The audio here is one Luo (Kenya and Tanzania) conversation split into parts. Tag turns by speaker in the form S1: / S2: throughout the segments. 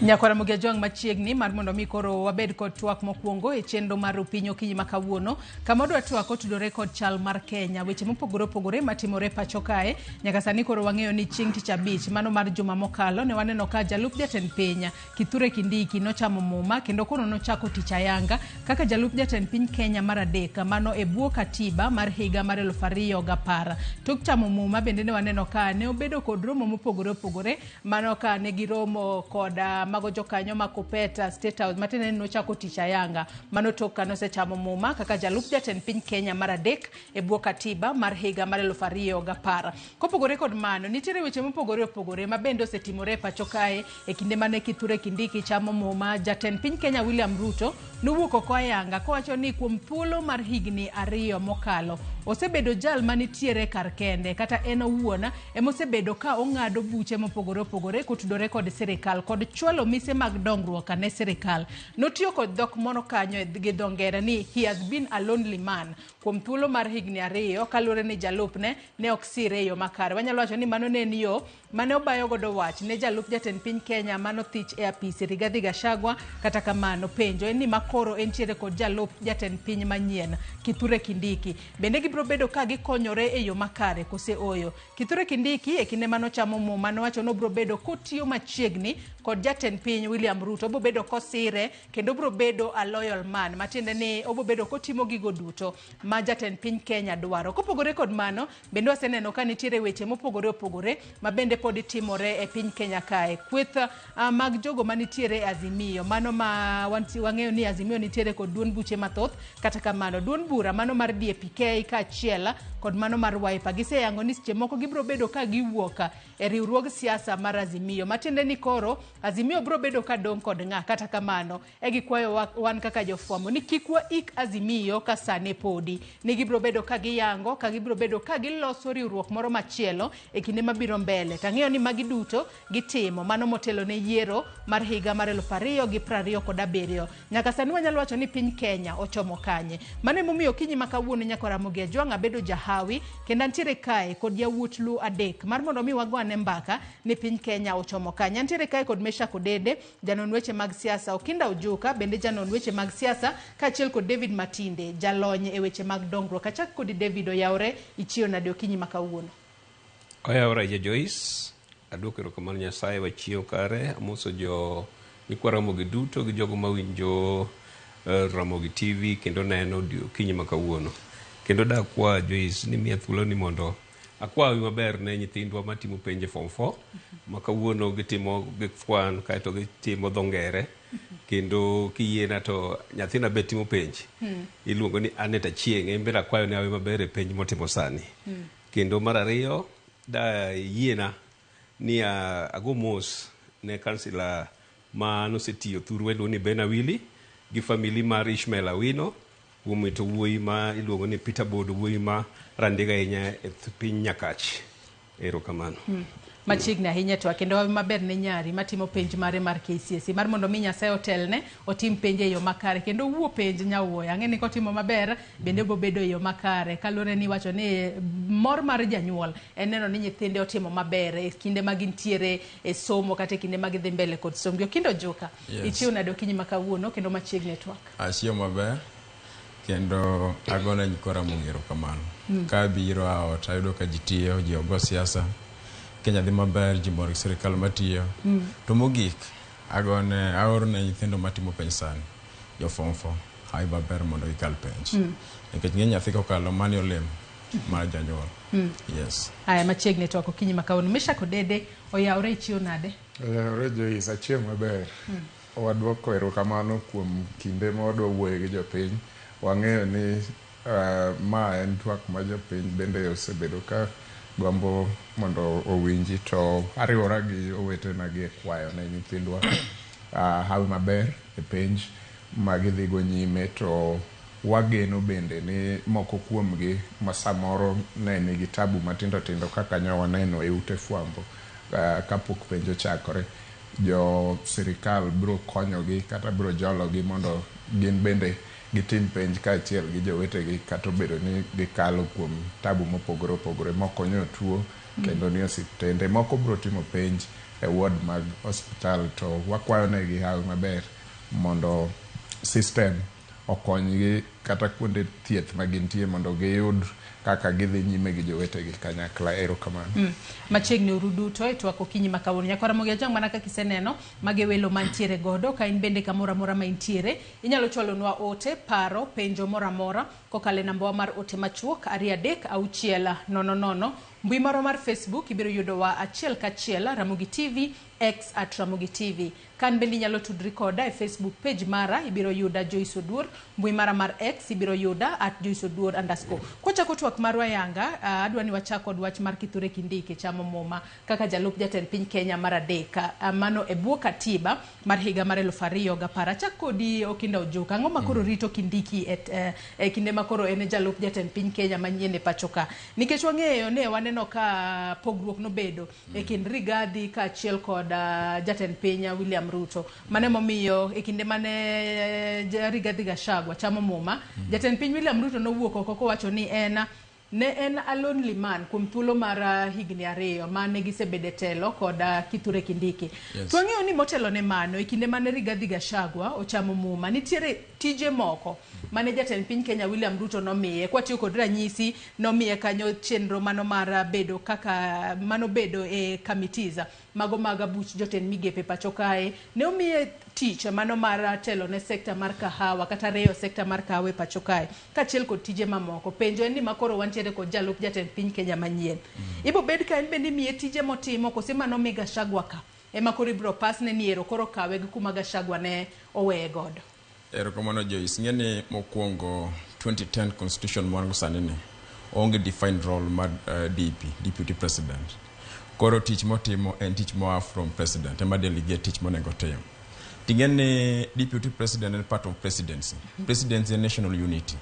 S1: Nyakwara Ramogi Ajwang' machiegni mar mondo mi koro wabed kod twak mokwongo e chenro mar Rupiny okinyi ma kawuono, kama wadwa twak otudore kod chal mar Kenya, weche mopogore opogore matimore pacho kae. Nyaka sani koro wang'eyo ni chieng' tich abich mano mar juma mokalo ne waneno ka jalup jatend piny Kithure Kindiki nochamo muma kendo koro nochako tich ayanga kaka jalup jatend piny Kenya mar adek, mano e bwo katiba mar higa mar 2010. Tok chamo muma bende ne waneno ka ne obedo kod romo mopogore opogore. Mano ka ne giromo kod mago jokanyo ma Kuppet State House, matiende ni nochako tich ayanga. Mano tok ka nosechamo muma kaka jalup jatend piny Kenya mar adek e bwo katiba mar higa mar 2010. Kopogore kod mano, nitiere weche mopogore opogore ma bende osetimore e pacho kae e kinde mane Kithure Kindiki chamo muma. Jatend piny Kenya William Ruto nowuok oko ayanga kowacho ni kuom thuolo mar higni 2 mokalo osebedo jal manitiere kar kende, kata en owuon ema osebedo ka ong'ado buche mopogore opogore kotudore kod sirikal kod chwalo mise mag dongruok ne sirikal. Notiyo kod dhok moro kanyo gi dho ngere ni he has been a lonely man kuom thuolo mar higni 2 kaluwore ni jalupne ne ok sire e yo makare. Wanyalo wacho ni mano ne en yo mane obayo godo wach ne jalup jatend piny Kenya mano thich e apisi Rigathi Gachagua. Kata kamano, penjo en ni makoro entiere kod jalup jatend piny manyien Kithure Kindiki, bende gibiro bedo ka gikonyore e yo makare kose oyo? Kithure Kindiki e kinde manochamo muma nowacho ni obiro bedo kotiyo machiegni kod jatend piny William Ruto, obiro bedo kosire kendo obiro bedo a loyal man, matiende ni obiro bedo kotimo gigo duto ma jatend piny Kenya dwaro. Kopogore kod mano, bende waseneno ka nitiere weche mopogore opogore ma bende pod timore e piny Kenya kae. Kweth mag jogo manitiere e Azimio, mano ma wang'eyo ni Azimio nitiere kod duond buche mathoth, kata kamano duond bura mano mar DAP-K kaachiel kod mano mar Wiper giseyango ni seche moko gibiro bedo ka giwuok e riwruog siasa mar Azimio, matiende ni koro Azimio biro bedo ka dong' kod ng'a. Kata kamano, e gikwayo wan kaka jofwambo ni kik waik Azimio ka sane podi, ni gibiro bedo ka giyango ka gibiro bedo ka giloso riwruok moro machielo e kinde mabiro mbele. Tang'eyo ni magi duto gitimo mano motelo ne yiero mar higa mar 2027. Nyaka sani wanyalo wacho ni piny Kenya ochomo kanye? Mano emomiyo okinyi ma kawuono, nyaka Ramogi Ajwang', abedo jahawi kendo antiere kae kod yawuot Luo adek mar mondo mi wago ane mbaka ni piny Kenya ochomo kanye. Antiere kae kod Meshak Odede, janon weche mag siasa, Okinda Ojuka bende janon weche mag siasa, kaachiel kod David Matinde, jalony e weche mag dongruok. Achak kodi David, oyawre, ichiew nade okinyi ma kawuono?
S2: Oyawore ja Joyce, aduoko erokamano Nyasaye wachiew kare, amoso jo nyikwa Ramogi duto gi jogo mawinjo Ramogi TV kendo neno okinyi ma kawuono. Kendo dakwa Joyce ni miya thuolo ni mondo akwayi maber ne nyithindwa matimo penj e form 4 ma kawuono gitimo gik kwan kaeto gitimo dho ngere, kendo kiyiena to nyathina be timo penj iluongo ni Anet Achieng', en bende akwayo ne awe maber e penj motimo sani. Kendo mar ariyo, da yiena ni ago mos ne kansila ma nosetiyo thurwa iluongo ni Ben Awili gi family mar Ishmael Awino kuom wito wuoyi ma iluongo ni Peter Bodo, wuoyi ma randiga ahinya e piny Nyakach. Erokamano.
S1: Machiegni ahinya to kendo hawi maber ne nyari matimo penj mare mar KCSE mar mondo mi Nyasaye otelne otim penj e yo makare kendo owuo penj nyawuoyo. Ang'e ni kotimo maber bende obiro bedo e yo makare, kaluwore ni iwacho ni mor mar janyuol en neno ni nyithinde otimo maber e kinde ma gintiere e somo kata e kinde ma gidhi mbele kod sombgi. Okindo Ojuka,
S3: Yes.
S1: ichiew nade okinyi ma kawuono kendo machiegni e twak?
S3: Achiew maber kendo agone nyikwa Ramogi erokamano. Ka abiro a ot ayudo ka ji tiyo, ji ok go siasa. Kenya dhi maber, ji mor gi sirikal matiyo. To mogik, agone aoro ne nyithindo matimo penj sani, jo form 4, hawi maber mondo gikal penj. Nikech ng'eny nyathi kokalo mani olemo mar janyuol. Yes.
S1: Aya, machiegni e twak okinyi ma kawuono. Meshak Odede, oyawre, ichiew nade?
S4: Oyawre Joyce, achiew maber. Waduoko erokamano kuom kinde ma wadwa wuoyo gi jopiny. Wang'eyo ni ma en twak ma jopiny bende osebedo ka gombo mondo owinji, to ariwora gi owetena gi e kwayo ne nyithindwa hawi maber e penj ma gidhi go nyime, to wageno bende ni moko kuomgi ma samoro ne nigi tabu matindo tindo kaka nyo waneno e ute fwambo kapok penj ochakore, jo sirikal biro konyogi kata biro jologi mondo gin bende gitim penj kaachiel gi jowetegi kata obedo ni gikalo kuom tabu mopogore opogore. Moko nyo tuo kendo ni osiptende, moko biro timo penj e ward mag osiptal, to wakwayo negi hawi maber mondo system okonygi kata kuonde thieth ma gintie mondo giyud kaka gidhi nyime gi jowetegi kanyakla. Erokamano.
S1: Machiegni uru duto e twak okinyi ma kawuono. Nyakwara Ramogi Ajwang', mana kaka iseneno, mage welo mantiere godo. Ka in bende kamoro amora ma intiere, inyalo chwalonwa ote, paro, penjo moro amora kokalo e nambawa mar ote machuok 23600. Mbui marwa mar Facebook ibiro yudowa achiel kachiel Ramogi TV, X @RamogiTV. Kan bende inyalo tudri koda e Facebook page mara, ibiro yuda Joyce Oduor. Mbui mara mar X ibiro yuda @JoyceOduor_. Kwachako twak marwa yanga, adwa ni wachak kod wach mar Kithure Kindiki chamo muma kaka jalup jatend piny Kenya mar adek, mano e bwo katiba mar higa mar 2010. Achak kodi, Okinda Ojuka, ang'o ma koro rito Kindiki e kinde ma koro en e jalup jatend piny Kenya manyien e pacho ka? Nikech wang'eyo ne waneno ka pogruok nobedo e kind Rigathi kaachiel kod jatend piny William Ruto. Mano emomiyo e kinde mane Rigathi Gachagua chamo muma, jatend piny William Ruto nowuok oko kowacho ni en ne en a lonely man kuom thuolo mar higni 2 mane gisebedo e telo kod Kithure Kindiki. To wang'eyo ni motelo ne mano, e kinde mane Rigathi Gachagua ochamo muma, nitiere tije moko mane jatend piny Kenya William Ruto nomiye. Kwatiyo kod ranyisi, nomiye kanyo chenro mano mar bedo kaka mano bedo e committees mago mag buch jotend migepe pacho kae. Ne omiye tich mano mar telo ne sekta mar kahawa kata reyo sekta mar kahawa e pacho kae, kaachiel kod tije mamoko. Penjo en ni makoro wantiere kod jalup jatend piny Kenya manyien. Ibo bed ka en bende imiye tije motimo kose mano mi Gachagua ka ema koro ibiro pasne ni ero koro kawe gi kuma Gachagua ne oweye godo?
S3: Erokamano, Joyce. Ng'e ni mokwongo 2010 constitution mwan go sani ni onge defined role mar DP, deputy president. Koro tich motimo en tich moa from president ema delegate tich monego tim. Ting'e ni deputy president en part of presidency. Presidency en national unity.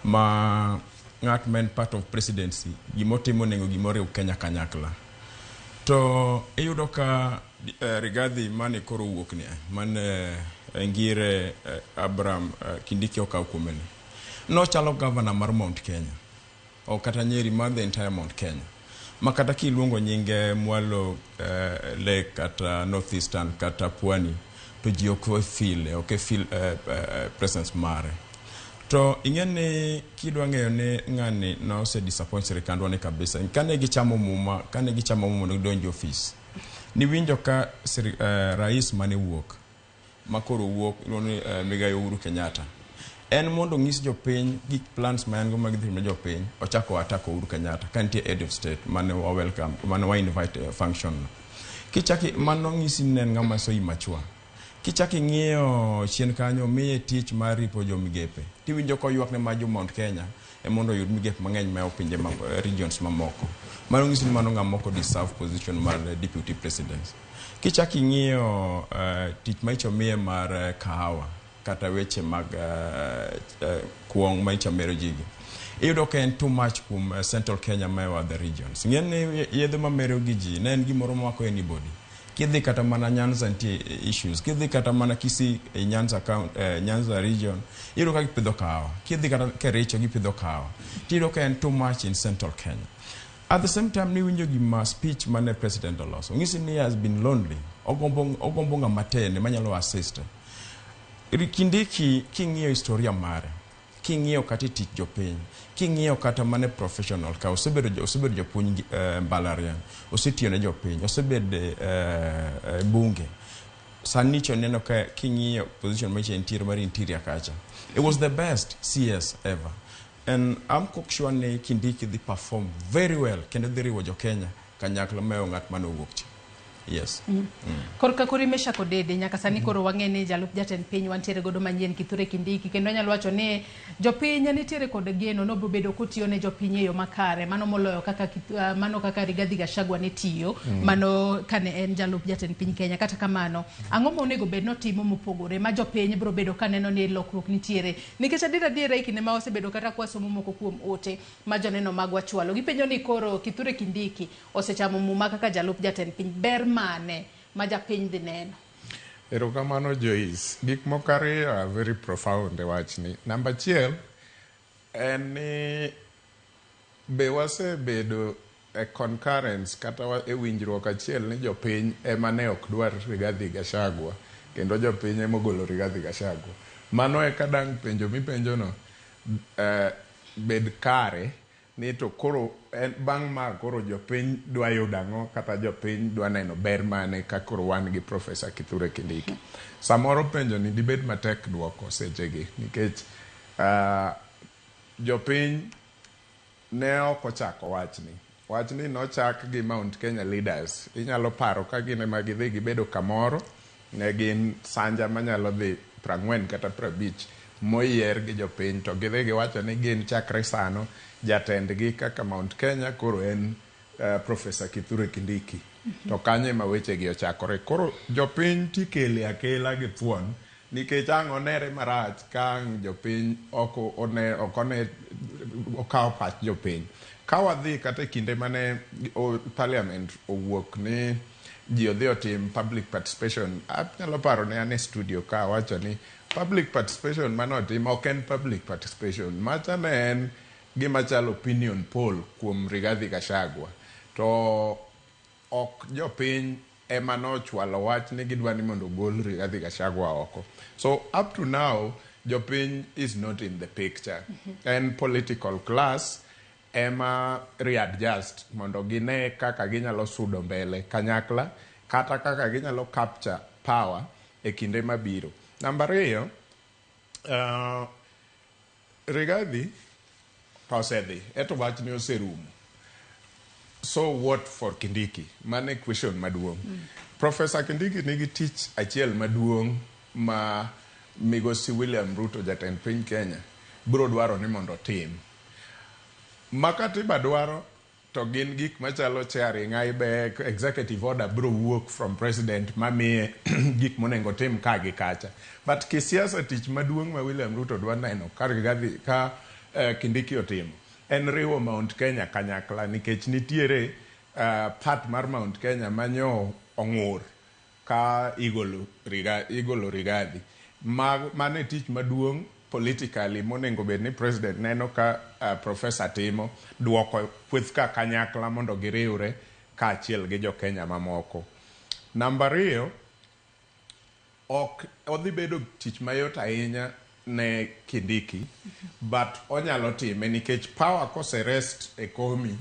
S3: Ma ng'at ma en part of presidency gimotimo onego gimoriw Kenya kanyakla. To iyudo ka Rigathi mane koro owuok ni mane ngire Abraham Kindiki okaw kuome ni nochalo governor mar Mount Kenya ok kata Nyeri, mar the entire Mount Kenya, ma kata kiluongo nyinge mwalo Lake kata North Eastern kata Pwani to ji ok feel, ok feel presence mare. To ing'e ni kidwa ng'eyo ni ng'ani nose disappoint sirikandwa ni kabisa, kane gichamo muma, kane gichamo muma mondo gidonj e ofis, niwinjo ka rais mane wuok ma koro wuok iluongo ni Migayi Uhuru Kenyatta, en mondo onyis jopiny gik plans ma en go mag dhi ne jopiny, ochako attack Uhuru Kenyatta ka nitie head of state mane wa welcome, mane wa invite e function no. Kichaki mano ng'isi ni ne en ng'ama so immature. Kichako ing'iyo chien kanyo, miye tich mar ripo jo migepe, tiwinjo koywak ne ma jo Mount Kenya mondo oyud migepe mang'eny ma pinje ma regions mamoko. Mano ng'isi ni mano ng'ama ok deserve position mar deputy president. Kichako ing'iyo tich ma icho miye mar kahawa kata weche mag kuong' ma icho mero ji gi, iyudo ka en too much kuom Central Kenya ma other regions. Ing'e ni yedhe mamero gi ji ne en gimoro mamako anybody. Kidhi kata mana Nyanza nitie issues, kidhi kata mana Kisii e Nyanza county, Nyanza region iyudo ka gipidho kahawa, kidhi kata Kericho gipidho kahawa, tiyudo ka en too much in Central Kenya. At the same time niwinjo gima speech mane president oloso ng'isi ni he has been lonely, ogombo ng'ama tene manyalo assist. Kindiki king'iyo historia mare, king'iyo kata e tich jopiny, king'iyo kata mana professional ka osebedo japuonj mbalariany, osetiyo ne jopiny, osebedo bunge. Sani cho neno ka king'iyo position ma entiere mar interior kacha, it was the best CS ever, and I'm quite sure ni Kindiki dhi perform very well kendo dhi riwo jo Kenya kanyakla mayo ng'at mane owuok cha. Yes.
S1: Korka kori Meshack Odede, nyaka sani koro wang'e ni jalup jatend piny wantiere godo manyien Kithure Kindiki, kendo anyalo wacho ni jopiny nitiere kod geno nobiro bedo kotiyo ne jopiny e yo makare mano moloyo kaka mano kaka Rigathi Gachagua ne tiyo mano kane en jalup jatend piny Kenya. Kata kamano, ang'o ma onego bed notimo mopogore ma jopiny biro bedo kaneno ni lokruok nitiere? Nikech adier adiera e kinde ma wasebedo kata kwasomo moko kuom ote ma joneno magwa chwalo, gipenjo ni koro Kithure Kindiki osechamo muma kaka jalup jatend piny, ber mane ma japiny dhi neno?
S4: Erokamano Joyce. Gik moko ariyo are very profound e wachni. Namba achiel en ni be wasebedo e concurrence kata e winjruok achiel ni jopiny ema ne ok dwar Rigathi Gachagua kendo jopiny ema ogolo Rigathi Gachagua. Mano eka dang' penjo mipenjono bed kare ni to koro en bang' ma koro jopiny dwa yudo ang'o kata jopiny dwa neno ber mane ka koro wan gi Professor Kithure Kindiki. Samoro penjo ni dibed matek duoko sechegi nikech jopiny ne ok ochako wachni. Wachni nochak gi Mount Kenya leaders. Inyalo paro ka gin ema gidhi gibedo kamoro, ne gin sanja manyalo dhi 40 kata 50 moyier gi jopiny to gidhi giwacho ni gin chakre sano jatendgi kaka Mount Kenya koro en Professor Kithure Kindiki. To kanyo ema wechegi ochakore. Koro jopiny tikele akela gi thuon nikech ang' onere marach ka ang' jopiny ok one ok one okawo pach jopiny. Ka wadhi kata e kinde mane parliament owuok ni ji odhi otim public participation, anyalo paro ne an e studio ka awacho ni public participation manotim ok en public participation. Macha ne en gima chalo opinion poll kuom Rigathi Gachagua. To ok jopiny ema nochwalo wach ni gidwa ni mondo ogol Rigathi Gachagua oko. So up to now, jopiny is not in the picture. En political class ema readjust mondo gine kaka ginyalo sudo mbele kanyakla kata kaka ginyalo capture power e kinde mabiro. Namba ariyo, Rigathi osedhi, eto wachne oserumo. So what for Kindiki? Mano e question maduong'. Professor Kindiki nigi tich achiel maduong' ma migosi William Ruto jatend piny Kenya biro dwaro ni mondo otim. Ma katiba dwaro to gin gik machalo chairing IBEC, executive order biro wuok from president mamiye gik monego otim ka gi kacha. But kisiasa tich maduong' ma William Ruto dwa neno ka Rigathi ka Kindiki otimo en riwo Mount Kenya kanyakla nikech nitiere part mar Mount Kenya manyo ong'ur ka igolo Rigathi. Mano e tich maduong' politically monego bed ni president neno ka professor timo duoko kweth ka kanyakla mondo giriwre kaachiel gi jo Kenya mamoko. Namba ariyo, ok odhi bedo tich mayot ahinya ne Kindiki, but onyalo time nikech power kose rest e komi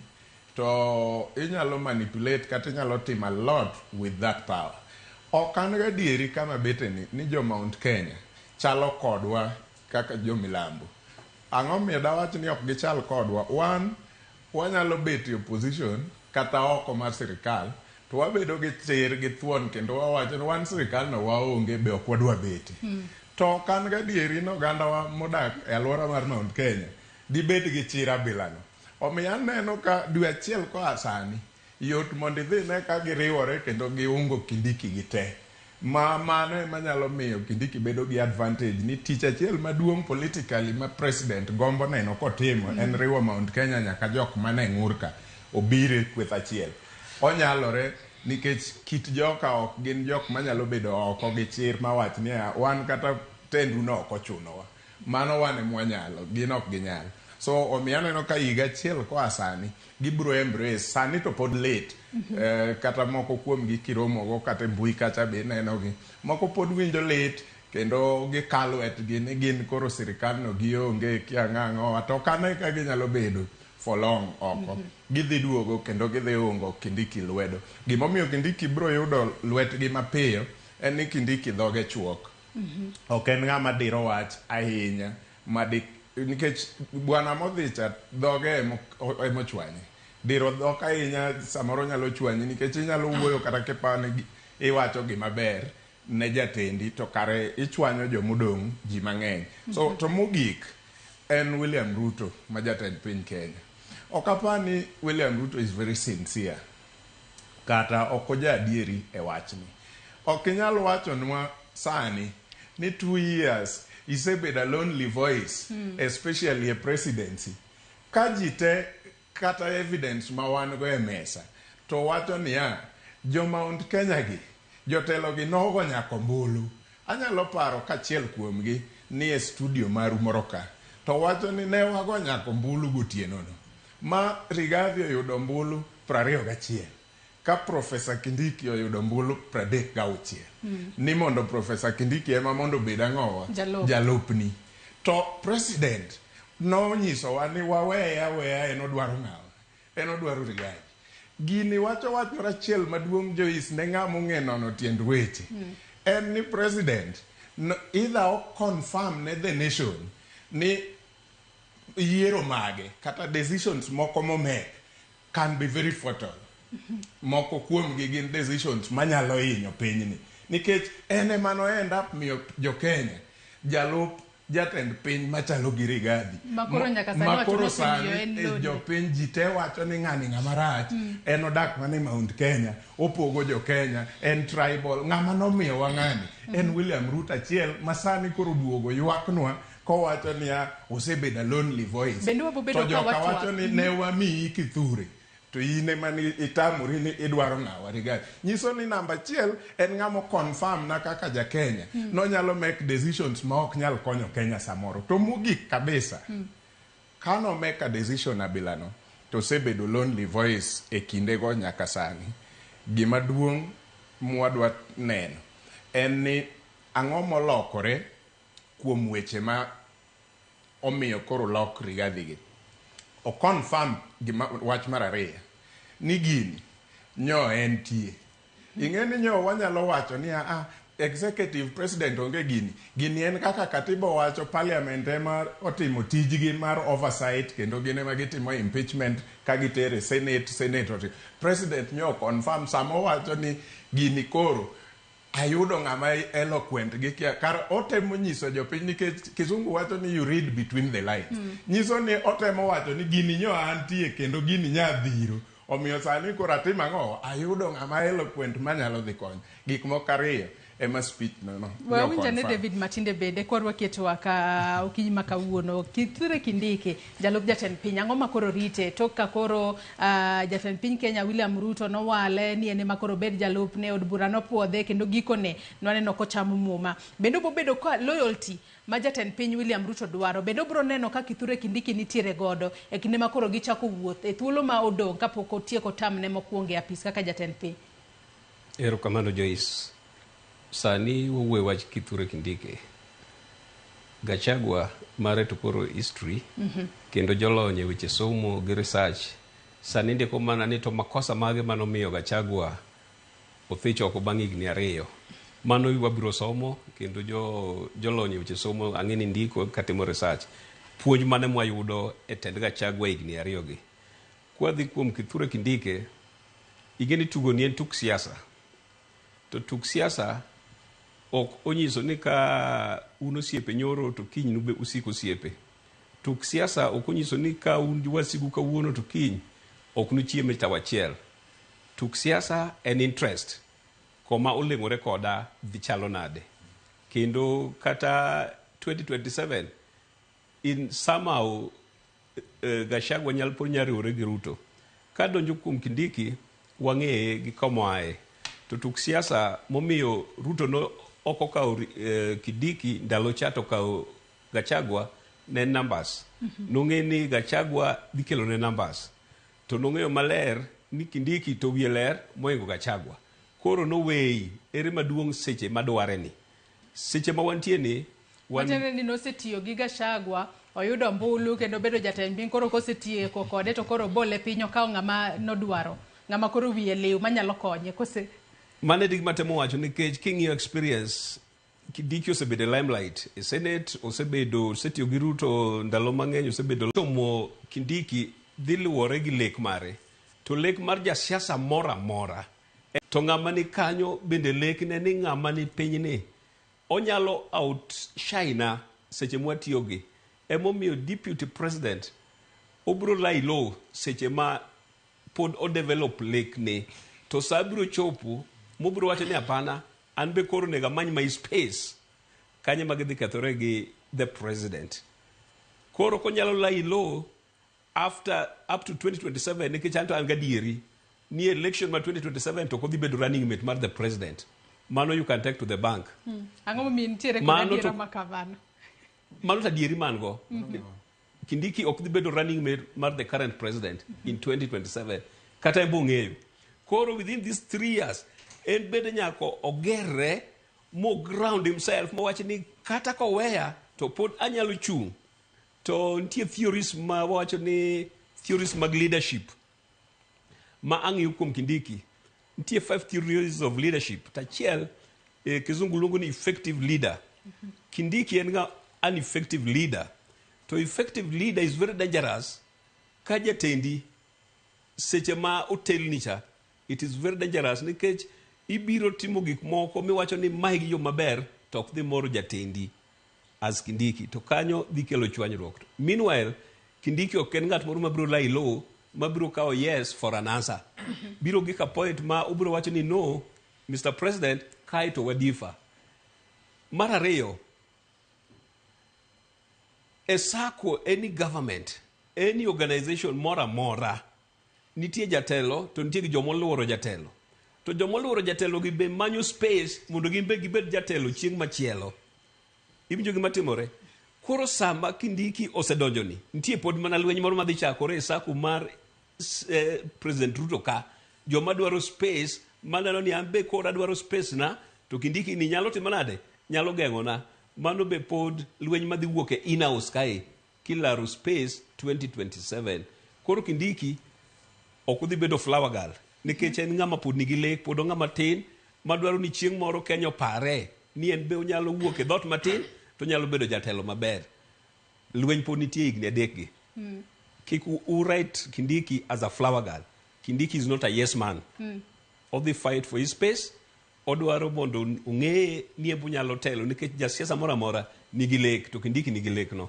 S4: to inyalo manipulate kata inyalo timo a lot with that power. Ok an gadieri kama beteni ni jo Mount Kenya chalo kodwa kaka jo Milambo. Ang'o miyo dawach ni ok gichal kodwa? Wan wanyalo bet e opposition kata oko mar sirikal to wabedo gi chir gi thuon kendo wawacho ni wan sirikal no waonge be ok wadwa bete. To ok an gadieri ni ogandawa modak e alwora mar Mount Kenya dibed gi chir abilano. Omiyo aneno ka dwe achiel koa sani yot mondo idhi ine ka giriwore kendo giungo Kindiki gi te. Ma mano ema nyalo miyo Kindiki bedo gi advantage ni tich achiel maduong' politically ma president gombo neno kotimo en riwo Mount Kenya nyaka jok mane ng'ur ka obire kweth achiel. Onyalore nikech kit joka ok gin jok manyalo bedo oko gi chir mawach niya wan kata tendu no ok ochunowa. Mano wan ema wanyalo, gin ok ginyal. So omiyo aneno ka higa achiel koa sani gibiro embrace sani to pod late. Kata moko kuomgi kiromogo kata e mbui kacha be inenogi. Moko pod winjo lit kendo gika lwetgi ni gin koro sirikal no gionge kia ng'ang'o to ok ane ka ginyalo bedo for long oko. Gidhi duogo kendo gidhi ungo Kindiki lwedo. Gimomiyo Kindiki biro yudo lwetgi mapiyo en ni Kindiki dhoge chuok. Ok en ng'ama diro wach ahinya madi nikech bwana modhi cha dhoge emochwanye. Diro dhok ahinya samoro nyalo chwanyi nikech inyalo wuoyo kata kiparo ni iwacho gima ber ne jatendi to kare ichwanyo jomodong' ji mang'eny. So to mogik en William Ruto ma jatend piny Kenya. Ok apar ni William Ruto is very sincere kata ok oja adieri e wachni. Ok inyal wachonwa sani ni 2 years isebedo a lonely voice especially e presidency. Ka ji te kata evidence ma wan go e mesa to wacho niya jo Mount Kenya gi Jotelo gi nogo nyaka ombulu. Anyalo paro kachiel kuomgi ni e studio maru moro ka to wacho ni ne wago nyaka ombulu gotieno no ma Rigathi oyudo ombulu 21 ka Professor Kindiki oyudo ombulu 36 ni mondo Professor Kindiki ema mondo obed ang'owa
S1: Jalup.
S4: Jalupni to president nonyisowa ni waweye aweya, en odwaro ng'awa, en odwaro Rigathi. Gini wacho wach moro achiel maduong', Joyce, ne ng'ama ong'e nono tiend weche en ni president no, either o confirm ne the nation ni yiero mage kata decisions moko momake can be very fatal. Moko kuomgi gin decisions manyalo hinyo pinyni nikech en ema no end up miyo jo-Kenya jalup jatend piny machalo gi Rigathi.
S1: Ma koro nyaka sani
S4: Ma
S1: wacho
S4: koro
S1: nosemiyo
S4: sani
S1: en
S4: e
S1: lonely.
S4: Jopiny ji te wacho ni ng'ani ng'ama rach, en odak mana e Mount Kenya, opogo jo Kenya, en tribal. Ng'ama nomiyowa ng'ani en William Ruto achiel ma sani koro duogo ywaknwa kowacho niya osebedo a lonely voice.
S1: Bende wabobedo
S4: To
S1: ka
S4: joka
S1: watwak.
S4: wacho ni ne wamiyi Kithure to in ema ni itamori ni idwaro ng'awa Rigathi. Nyiso ni namba achiel en ng'ama confirm na kaka ja Kenya nonyalo make decisions ma ok nyal konyo Kenya samoro. To mogik kabisa, kano make a decision abilano to osebedo lonely voice e kindego nyaka sani. Gima duong' mwadwa neno en ni ang'o molokore kuom weche ma omiyo koro lok Rigathi gi. O confirm gima wach mar ariyo ni gini nyo entie. Ing'e ni nyo wanyalo wacho ni ah, executive president onge gini. Gini en kaka katiba owacho, parliament ema otimo tijgi mar oversight kendo gin ema gitimo impeachment ka gitere senate, senate otimo. President nyo confirm sama owacho ni gini koro ayudo ng'ama eloquent gi kia kar otemo nyiso jopiny nikech kizungu wacho ni you read between the lines. Nyiso ni otemo wacho ni gini nyo antie kendo gini nya dhiro, omiyo sani koro atimo ang'o, ayudo ng'ama eloquent manyalo dhi konyo gik moko ariyo ema speech no no
S1: We
S4: nyo
S1: awinj ane
S4: confirm.
S1: David Matinde bende kwarwaki e twak okinyi ma kawuono. Kithure Kindiki, jalup jatend piny, ang'o ma koro rite tok ka koro jatend piny Kenya William Ruto nowale ni en ema koro obed jalupne, od bura nopuodhe kendo gikone nwaneno kochamo muma. Bende obobedo ka loyalty ma jatend piny William Ruto dwaro, bende obiro neno ka Kithure Kindiki nitiere godo e kinde ma koro gichako wuoth e thuolo ma odong' kapok otieko tamne mokwongo e apis kaka jatend piny?
S2: Erokamano, Joyce. Sani wawuoyo wach Kithure Kindiki. Gachagua mare to koro history kendo jolony e weche somo gi research sani ndiko mana ni to makosa mage manomiyo Gachagua othich oko bang' higni 2. Mano wabiro somo kendo jolony e weche somo ang'e ni ndiko katimo research. Puonj mane mwayudo e tend Gachagua higni 2 gi. Kwadhi kuom Kithure Kindiki, ing'e ni tugo ni en tuk siasa. To tuk siasa ok onyiso ni ka un osiepe nyoro to kiny nube usik osiepe. Tuk siasa ok onyiso ni ka un wasigu kawuono to kiny ok nuchiem e tawo achiel. Tuk siasa en interest koma oleng'ore koda dhi chalo nade. Kendo kata 2027 in somehow Gachagua nyal pod nyalo riwore gi Ruto. Kadonjo kuom Kindiki, wang'eye gi komoaye. To tuk siasa momiyo Ruto no ok okawo Kindiki ndalo cha to okawo Gachagua ne en numbers. Nong'e ni Gachagua dhi kelone numbers. To nong'eyo maler ni Kindiki to wiye ler mohingo Gachagua. Koro noweyi ere maduong' seche madware ni. Seche ma wantie ni wan
S1: Matiende ni nosetiyo gi Gachagua, oyudo ombulu kendo obedo jatend piny. Koro kosetieko kode to koro obole piny, okawo ng'ama nodwaro, ng'ama koro wiye liw manyalo konye. Kose
S2: Mano e gima atemo wacho nikech king'iyo experience Kindiki osebedo e limelight e Senate, osebedo osetiyo gi Ruto ndalo mang'eny, osebedo chomo Kindiki dhi luwore gi lek mare. To lek mar jasiasa moro amora to ng'ama ni kanyo bende lekne ni ng'ama ni pinyni onyalo outshine seche mwatiyo gi. Emomiyo deputy president obiro lie low seche ma pod o develop lekne to sa biro chopo mobiro wacho ni hapana, an be koro onego amany my space kanye ma gidhi kethore gi the president. Koro konyalo lie low after up to 2027 nikech anto an gadieri ni election ma 2027 to ok odhi bedo running mate mar the president. Mano you can take to the bank.
S1: Ang'o momiyo nitiere kod
S2: Mano
S1: adiera
S2: to-
S1: ma kamano?
S2: Mano to adieri man go. Kindiki ok dhi bedo running mate mar the current president in 2027. Kata en be ong'eyo. Koro within these 3 years, en bende nyaka ogerre mo ground himself mowach ni kata koweya to pod anyalo chung'. To nitie theories ma wawacho ni theories mag leadership ma ang'iyo kuom Kindiki. Nitie five theories of leadership. To achiel kizungu luongo ni effective leader. Kindiki en ga an effective leader. To effective leader is very dangerous ka jatendi seche ma otelni cha, it is very dangerous nikech ibiro timo gik moko miwacho ni mae gi yo maber to ok dhi moro jatendi as Kindiki, to kanyo dhi kelo chwanyruok. Meanwhile, Kindiki ok en ng'at moro mabiro lie low, mabiro kawo yes for an answer. Biro gik a point ma obiro wacho ni no, Mr. President, kae to wadiffer. Mar ariyo, e sacco, any government, any organization moro amora, nitie jatelo to nitie gi jomoluoro jatelo, to jomoluoro jatelo gi be manyo space mondo gin be gibed jatelo chieng' machielo. Iwinjo gima timore? Koro sama Kindiki osedonjoni, nitie pod mana lweny moro madhi chakore e sacco mar President Ruto, ka joma dwaro space maneno ni an be koro adwaro space na, to Kindiki ni nyalo timo nade, nyalo geng'ona. Mano be pod lweny madhi wuok e in-house kae kilaro space 2027. Koro Kindiki ok odhi bedo flower girl nikech en ng'ama pod nigi lek, pod ong'ama tin madwaro ni chieng' moro Kenya opare ni en be onyalo wuok e dhot matin to onyalo bedo jatelo maber. Lweny pod nitie higni 3 gi. Kik u write Kindiki as a flower girl. Kindiki is not a yes man. Odhi fight for his space. Odwaro mondo ong'eye ni en be onyalo telo nikech jasiasa moro amora nigi lek, to Kindiki nigi lek no.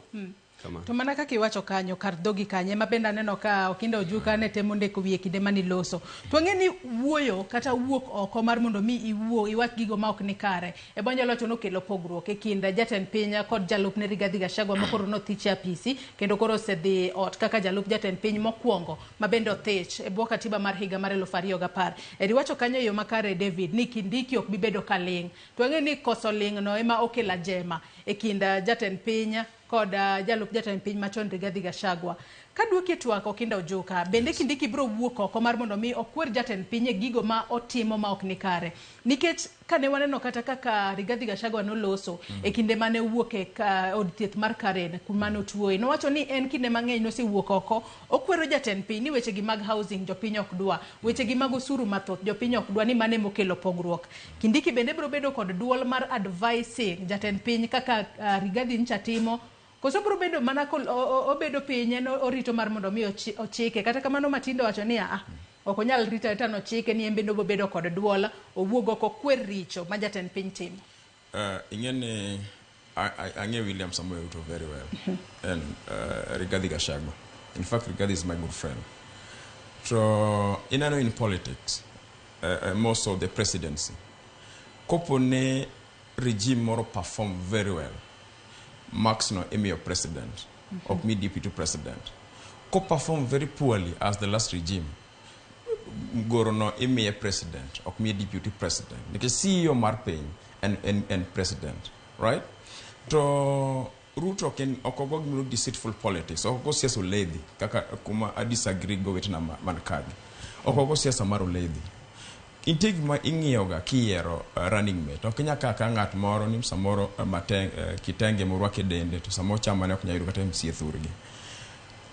S2: Kamano.
S1: To mana kaka iwacho kanyo, kar dhogi kanyo ema bende aneno ka Okinda Ojuka ne temo ndiko wiye kinde maniloso. To wang'e ni wuoyo kata wuok oko mar mondo mi iwuo iwach gigo ma ok ni kare e bonyalo wacho nokelo pogruok e kind jatend piny kod jalupne Rigathi Gachagua, ma koro nothich e apisi kendo koro osedhi ot kaka jalup jatend piny mokwongo ma bende othich e bwo katiba mar higa mar 2010. Eri wacho kanyo e yo makare, David, ni Kindiki ok bi bedo ka ling'. To wang'e ni koso ling' no ema okelo ajema e kind jatend piny kod jalup jatend piny machon Rigathi Gachagua. Kaduoki e twak, Okinda Ojuka, bende Kindiki biro wuok oko mar mondo mi okwer jatend piny e gigo ma otimo ma ok ni kare? Nikech kane waneno kata kaka Rigathi Gachagua noloso e kinde mane owuok e od thieth mar Karen kuma notuoye, nowacho ni en kinde mang'eny nosewuok oko okwero jatend piny ni wechegi mag housing jopiny ok dwa, wechegi mag osuru mathoth jopiny ok dwa, ni mano emokelo pogruok. Kindiki bende biro bedo kod duol mar advising jatend piny kaka Rigathi ncha timo, koso biro bedo mana obedo piny en orito mar mondo mi ochike? Kata kamano, Matindo wacho ni ah, ok onyal rito arita nochike, ni en bende obobedo kod duol owuog oko kwer richo ma jatend piny timo.
S3: Ing'e ni ang'e William Samoei Ruto very well and Rigathi Gachagua. In fact, Rigathi is my good friend. So ineno, in politics, most of the presidency, kopo ne regime moro perform very well, marks no imiyo president, ok mi deputy president. Ko perform very poorly as the last regime, goro no imiye president, ok miye deputy president, nikech CEO mar piny en president, right? To Ruto ok ok ogo gimoro deceitful politics, ok ogo siasa oledhi kaka kuma a disagree go wetena man kagi. Ok ogo siasa mar oledhi. Nitie gima ing'iyoga kiyiero running mate. Ok inyal kawo ng'at moro ni samoro mateng, kitenge morwako e dende to samoro chamane ok nyal yudo kata MCA thurgi.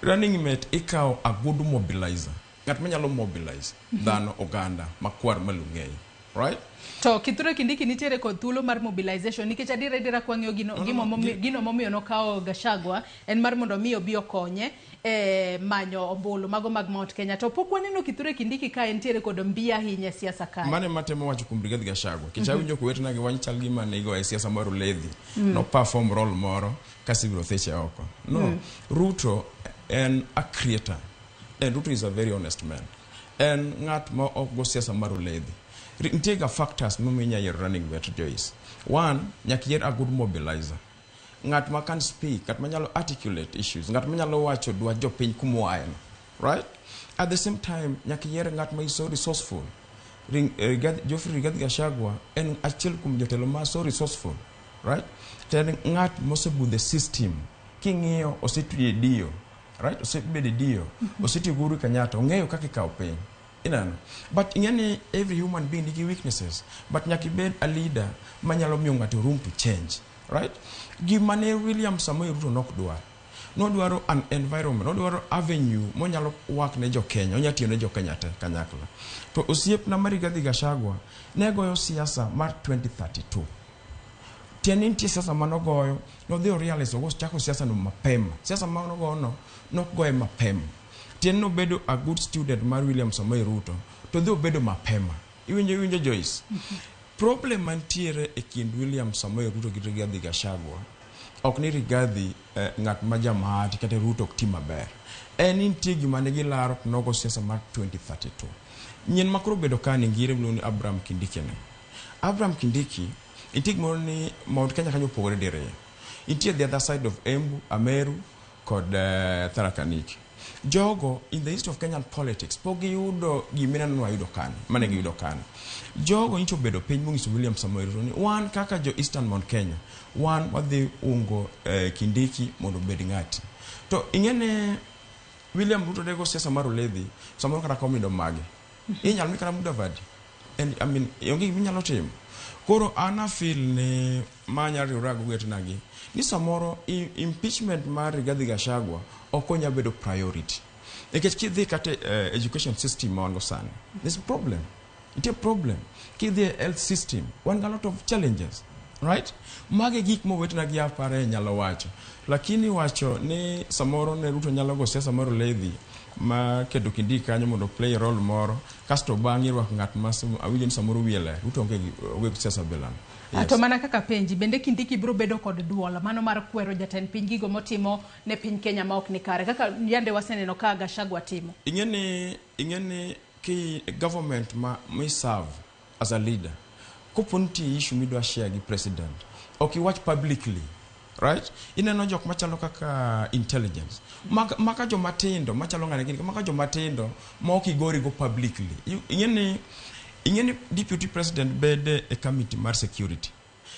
S3: Running mate ikawo a good mobilizer, ng'at manyalo mobilize dhano, oganda makwar malung'eyi, right?
S1: To Kithure Kindiki nitiere kod thuolo mar mobilization, nikech adiera adiera kwang'iyo gino,
S3: No,
S1: gimo
S3: no,
S1: gino momiyo nokawo Gachagua en mar mondo mi obi okonye e manyo ombulu mago mag Mount Kenya, to pok waneno Kithure Kindiki ka entiere kod mbi ahinya e siasa kae.
S3: Mane matemo wacho kuom Rigathi Gachagua, kech awinjo kowetena gi wach chal gima ne igo e siasa mar oledhi, no perform role moro kasi ibiro thiche oko. No, Ruto en a creator and Ruto is a very honest man. En ng'at ma ok go siasa mar oledhi. Nitie ga factors momiyo inya yiero running mate, Joyce. One, nyaka iyier a good mobilizer, ng'at ma can speak, ng'at ma nyalo articulate issues, ng'at ma nyalo wacho dwach jopiny kumoae no, right? At the same time, nyaka iyier ng'at ma is so resourceful. Geoffrey Rigathi Gachagua en achiel kuom jotelo ma so resourceful, right? To en ng'at mosebudho e system. King'iyo osetiyo e dio, right? Osebedo e dio, osetiyo gi Uhuru Kenyatta, ong'eyo kaka ikawo piny. Ineno? But ing'e ni every human being nigi weaknesses, but nyaka ibed a leader manyalo miyo ng'ato room to change, right? Gima ne William Samoei Ruto nok dwar, nodwaro an environment, nodwaro avenue monyalo work ne jo Kenya, onyalo tiyo ne jo Kenya te kanyakla. To osiepna ma Rigathi Gachagua ne goyo siasa mar 2032. Tiende ni nitie siasa manogoyo, nodhi o realize ogo chako siasa no mapema. Siasa manogoyo no, nok goye mapema. Tiende nobedo a good student mar William Samoei Ruto, to dhi obedo mapema. Iwinjo Joyce? Problem mantiere e kind William Samoei Ruto gi Rigathi Gachagua, ok ni Rigathi ng'at ma jamahati kata Ruto ok ti maber. En ni nitie gima ne gilaro to nogo siasa mar 2032. Nyien ma koro obedo ka ni ngire miluongo ni Abraham Kindiki ni. Abraham Kindiki, nitie gimoro ni Mount Kenya kanyo opogore diriyo. Nitie the other side of Embu, Ameru kod Tharaka Nithi. Jogo in the history of Kenyan politics pok giyudo gimineno ni wayudo kani, mane giyudo kani. Jogo nyocha obedo piny monyiso William Samoei Ruto ni wan kaka jo Eastern Mount Kenya, wan wadhi ungo Kindiki mondo obed ng'ati. To ing'e ni William Ruto nego siasa mar Oledhi, samoro kata kom nindo mage. Inyalo mi kata Mudavadi. And, I mean, onge gima inyalo timo. Koro an a feel ni ma anyalo riwora gi owetena gi, ni samoro impeachment mar Rigathi Gachagua ok onya bedo priority. Nikech kidhi kata education system ma wan go sani, there's a problem. Nitie problem. Kidhi e health system, wan gi a lot of challenges. Right? Magi gik ma owetena gi apare nyalo wacho. Lakini wacho ni samoro ne Ruto nyalo go siasa mar Oledhi ma keto Kindiki kanyo mondo play role moro, kasto bang'e irwako ng'at ma awinjo ni samoro wiye ler. Ruto onge gi siasa bilano.
S1: Yes. To mana kaka penji, bende Kindiki biro bedo kod duol mano mar kwero jatend piny gigo motimo ne piny Kenya ma ok ni kare kaka yande waseneno ka Gachagua timo?
S3: Ing'e ni ki government ma mi serve as a leader, kopo nitie issue midwa share gi president, ok iwach publicly, right? Ineno jok machalo kaka intelligence, maka joma tindo machalo ng'ane gini, maka joma tindo ma ok igori go publicly. Ing'e ni deputy president bede e committee mar security,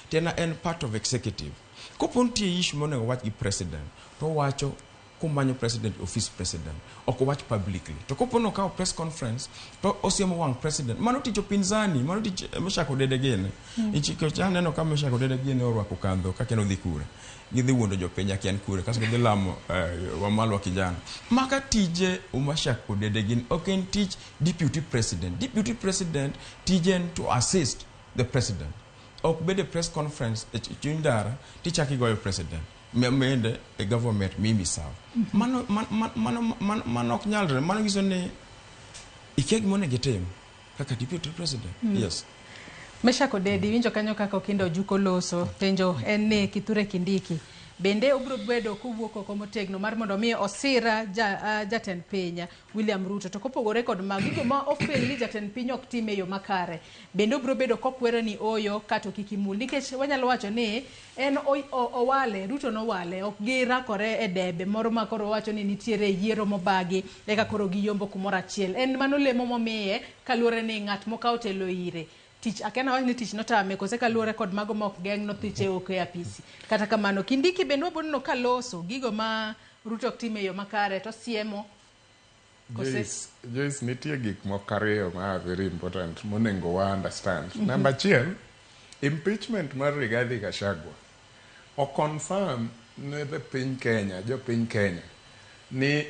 S3: tena en part of executive. Kopo nitie issue monego wach gi president, to owacho komanyo president, office president, ok owach publicly. To kopo nokawo press conference to osiemo wang' president, mano tich upinzani, mano tich Meshak Odede gini. Ichiko aneno ka Meshak Odede gini orwako kandho kaka en odhi kure, gidhi wuondo jopiny akia en kure, kasto gidhi lamo Wamalwa kijana. Maka tije Meshak Odede gini ok en tich deputy president. Deputy president tije en to assist the president. Ok bed e press conference e chuny ndara tichako igoyo president. Mende e government mimi serve. Mano ok nyalre. Mano nyiso ni ikia gima onego itim kaka deputy president. Yes.
S1: Meshak Odedi, winjo kanyo kaka Okindo Ojuko loso. Penjo en ni Kithure Kindiki bende obiro bedo kowuok oko motegno mar mondo mi osir jatend piny William Ruto. To kopogore kod mago, gigo ma ofweny ni jatend piny ok tim e yo makare, bende obiro bedo kokwero ni oyo kata kik imul. Nikech wanyalo wacho ni en owale, Ruto nowale, ok girakore e debe moro ma koro wacho ni nitiere yiero mobagi eka koro giyombo kumoro achiel. En mano lemo momiye kaluwore ni ng'at mokawo telo ire. Tich, akia wach ni tich notame kose kaluwore kod mago ma ok geng' nothiche oko e apisi. Kata kamano, Kindiki bende wabiro neno ka loso gigo ma Ruto ok tim e yo makare to siemo.
S4: Joyce, nitie gik moko ariyo ma are very important monego wa understand. Number achiel, impeachment mar Rigathi Gachagua o confirm ne the piny Kenya, jopiny Kenya, ni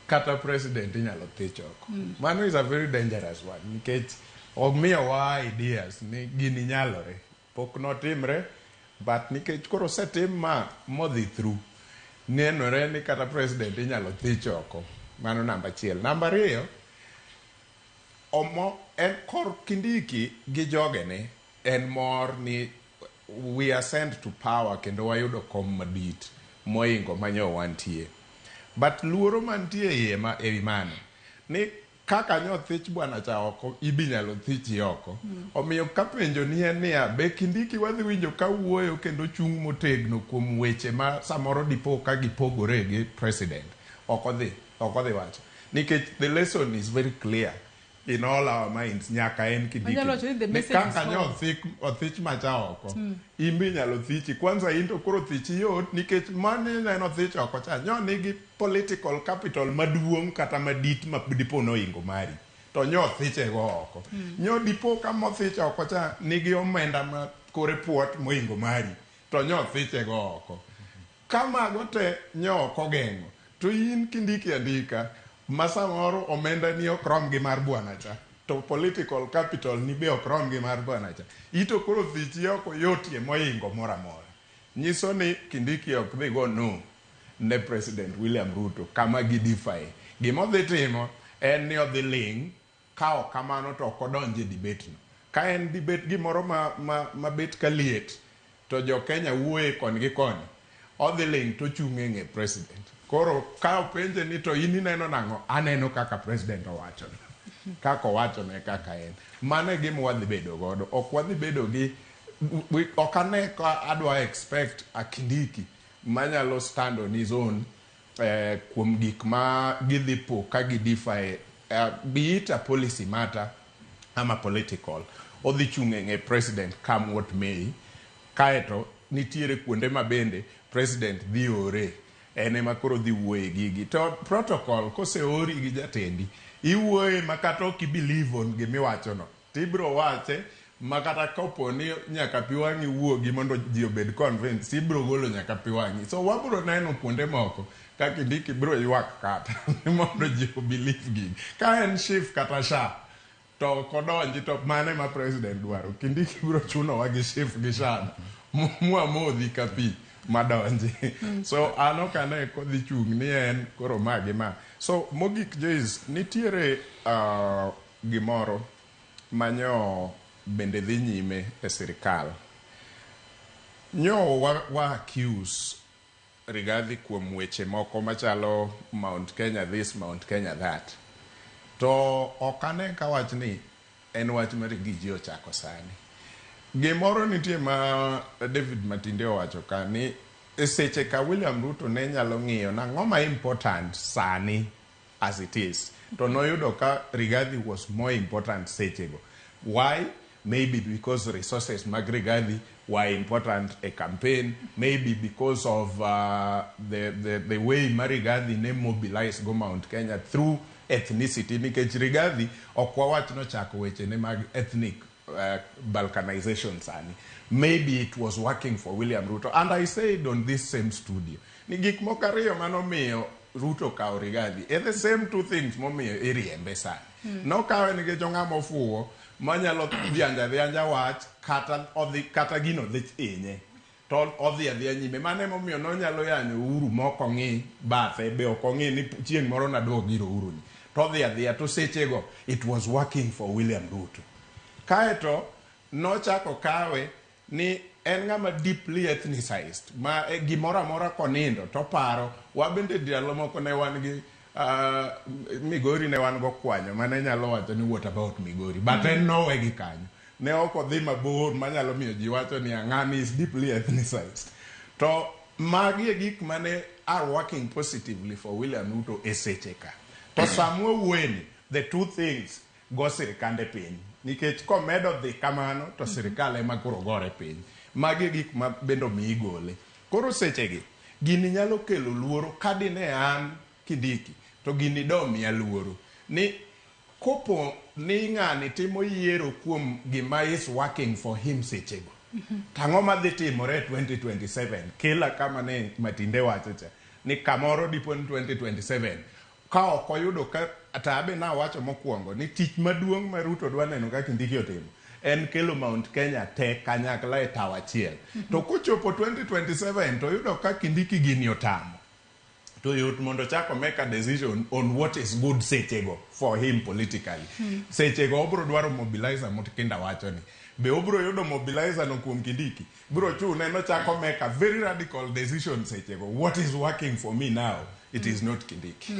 S4: kata president inyalo thich oko. Mano is a very dangerous one nikech omiyowa ideas ni gini nyalore. Pok notimre, but nikech koro osetim ma modhi through, nenore ni kata president inyalo thich oko. Mano namba achiel. Namba ariyo, omo en kor Kindiki gi jogene en mor ni we ascend to power kendo wayudo kom madit moingo manyo wantie. But luoro mantie iye ma ewi mano ni kaka nyo thich bwana cha oko ibi nyalo thichi oko. Omiyo ka penjo ni en niya, be Kindiki wadhi winjo ka wuoyo kendo chung' motegno kuom weche ma samoro dipo ka gipogore gi president. Ok odhi wacho. Nikech the lesson is very clear. In all our minds nyaka en Kindiki.
S1: Wanyalo wacho ni the
S4: Ni
S1: message is
S4: kaka nyo
S1: home.
S4: othich macha oko. In be inyalo thichi. Kwanza in to koro thichi yot nikech mane neno thich oko cha nyo nigi political capital maduong' kata madit ma dipo noingo mari. To nyo thiche go oko. Nyo dipo kama othich oko cha nigi omenda ma kore puot moingo mari. To nyo thiche go oko. Ka mago te nyo ok ogeng'o to in kindiki andika ma samoro omenda ni ok rom gi mar bwana cha to political capital ni be ok rom gi mar bwana cha ito koro thichi ok yotie moingo moro amora nyiso ni Kindiki ok dhi go no ne President William Ruto kama gidifae gima odhi timo en ni odhi ling' ka ok kamano to ok odonj e debate no ka en debate gimoro ma bet ka liet to jo Kenya wuoye koni gi koni odhi ling' to ochung' e ng'e president koro ka openje ni to in ineno nang'o aneno kaka president owacho kaka owacho ne kaka en mano e gima wadhi bedo godo ok wadhi bedo gi ok ane ka adwa expect a Kindiki manyalo stand on his own kuom gik ma gidhi po ka gidifae be it a policy matter ama political odhi chung' e ng'e president come what may kaeto nitiere kuonde ma bende president dhi ore en ema koro dhi wuoye gigi to protocol koseori gi jatendi iwuoye ma kata ok i-believe on gimiwachono tibiro wache ma kata kopo ni nyaka pi wang'i wuogi mondo ji obed convinced ibiro golo nyaka pi wang'i so wabiro neno kuonde moko ka Kindiki biro ywak kata mondo ji obelieve gigi ka en SHIF kata SHA to ok odonji to mane ma president dwaro Kindiki biro chunowa gi SHIF gi SHA no mwamodhi ka pi madonji so an ok ane kodhi chung' ni en koro ma gi ma so mogik Joyce nitiere gimoro manyo bende dhi nyime e sirikal nyo wa accuse Rigathi kuom weche moko machalo Mount Kenya this, Mount Kenya that. To ok ane ka wach ni en wach ma Rigiji ochako sani. Gimoro nitie ma David Matinde owacho ka ni e seche ka William Ruto ne nyalo ng'iyo nang'o ma important sani as it is. To noyudo ka Rigathi was more important sechego. Why? Maybe because resources mag Rigathi were important a campaign, maybe because of the way ma Rigathi ne mobilize go Mount Kenya through ethnicity, nikech Rigathi ok wawach nochako weche ne mag ethnic balkanization sani. Maybe it was working for William Ruto. And I said on this same studio, ni gik moko ariyo manomiyo Ruto kawo Rigathi, e the same two things momiyo iriembe sani. Nokawe nikech ong'ama ofuwo manyalo dhianja dhianja wach kata odhi kata gino dhi hinye to odhi adhiya nyime. Mano emomiyo nonyalo yanyo Uhuru mok ong'i bathe be ok ong'i ni chieng' moro naduog ir Uhuru ni. To odhi adhiya to sechego it was working for William Ruto. Kaeto nochako kawe ni en ng'ama deeply ethnicized ma gimoro amora konindo to paro wabende ndalo moko ne wan gi Migori ne wan go kwanyo mane nyalo wacho ni what about Migori but en nowe gi kanyo ne ok odhi mabor manyalo miyo ji wacho ni ng'ani is deeply ethnicized to magi e gik mane are working positively for William Ruto e seche ka to samwa wuoyeni the two things go sirikande piny nikech komedo dhi kamano to sirikal ema koro gore piny magi e gik ma bende omiyi gole koro sechegi gini nyalo kelo luoro ka dine an Kindiki to gini do miya luoro ni kopo ni ng'ani timo yiero kuom gima is working for him sechego tang'o madhi timore 2027 kila kama ne Matinde wacho cha ni kamoro dipo ni 2027 ka ok oyudo ka tabe nawacho mokwongo ni tich maduong' ma Ruto dwa neno ka Kindiki otimo en kelo Mount Kenya te kanyakla e tawo achiel to kochopo 2027 to yudo ka Kindiki gini otamo to yot mondo chako make a decision on what is good sechego for him politically sechego obro dwaro mobilizer mokinda wacho ni be obro yudo mobilizer no kuom Kindiki bro chune nochako make a very radical decision sechego what is working for me now It is not Kindiki.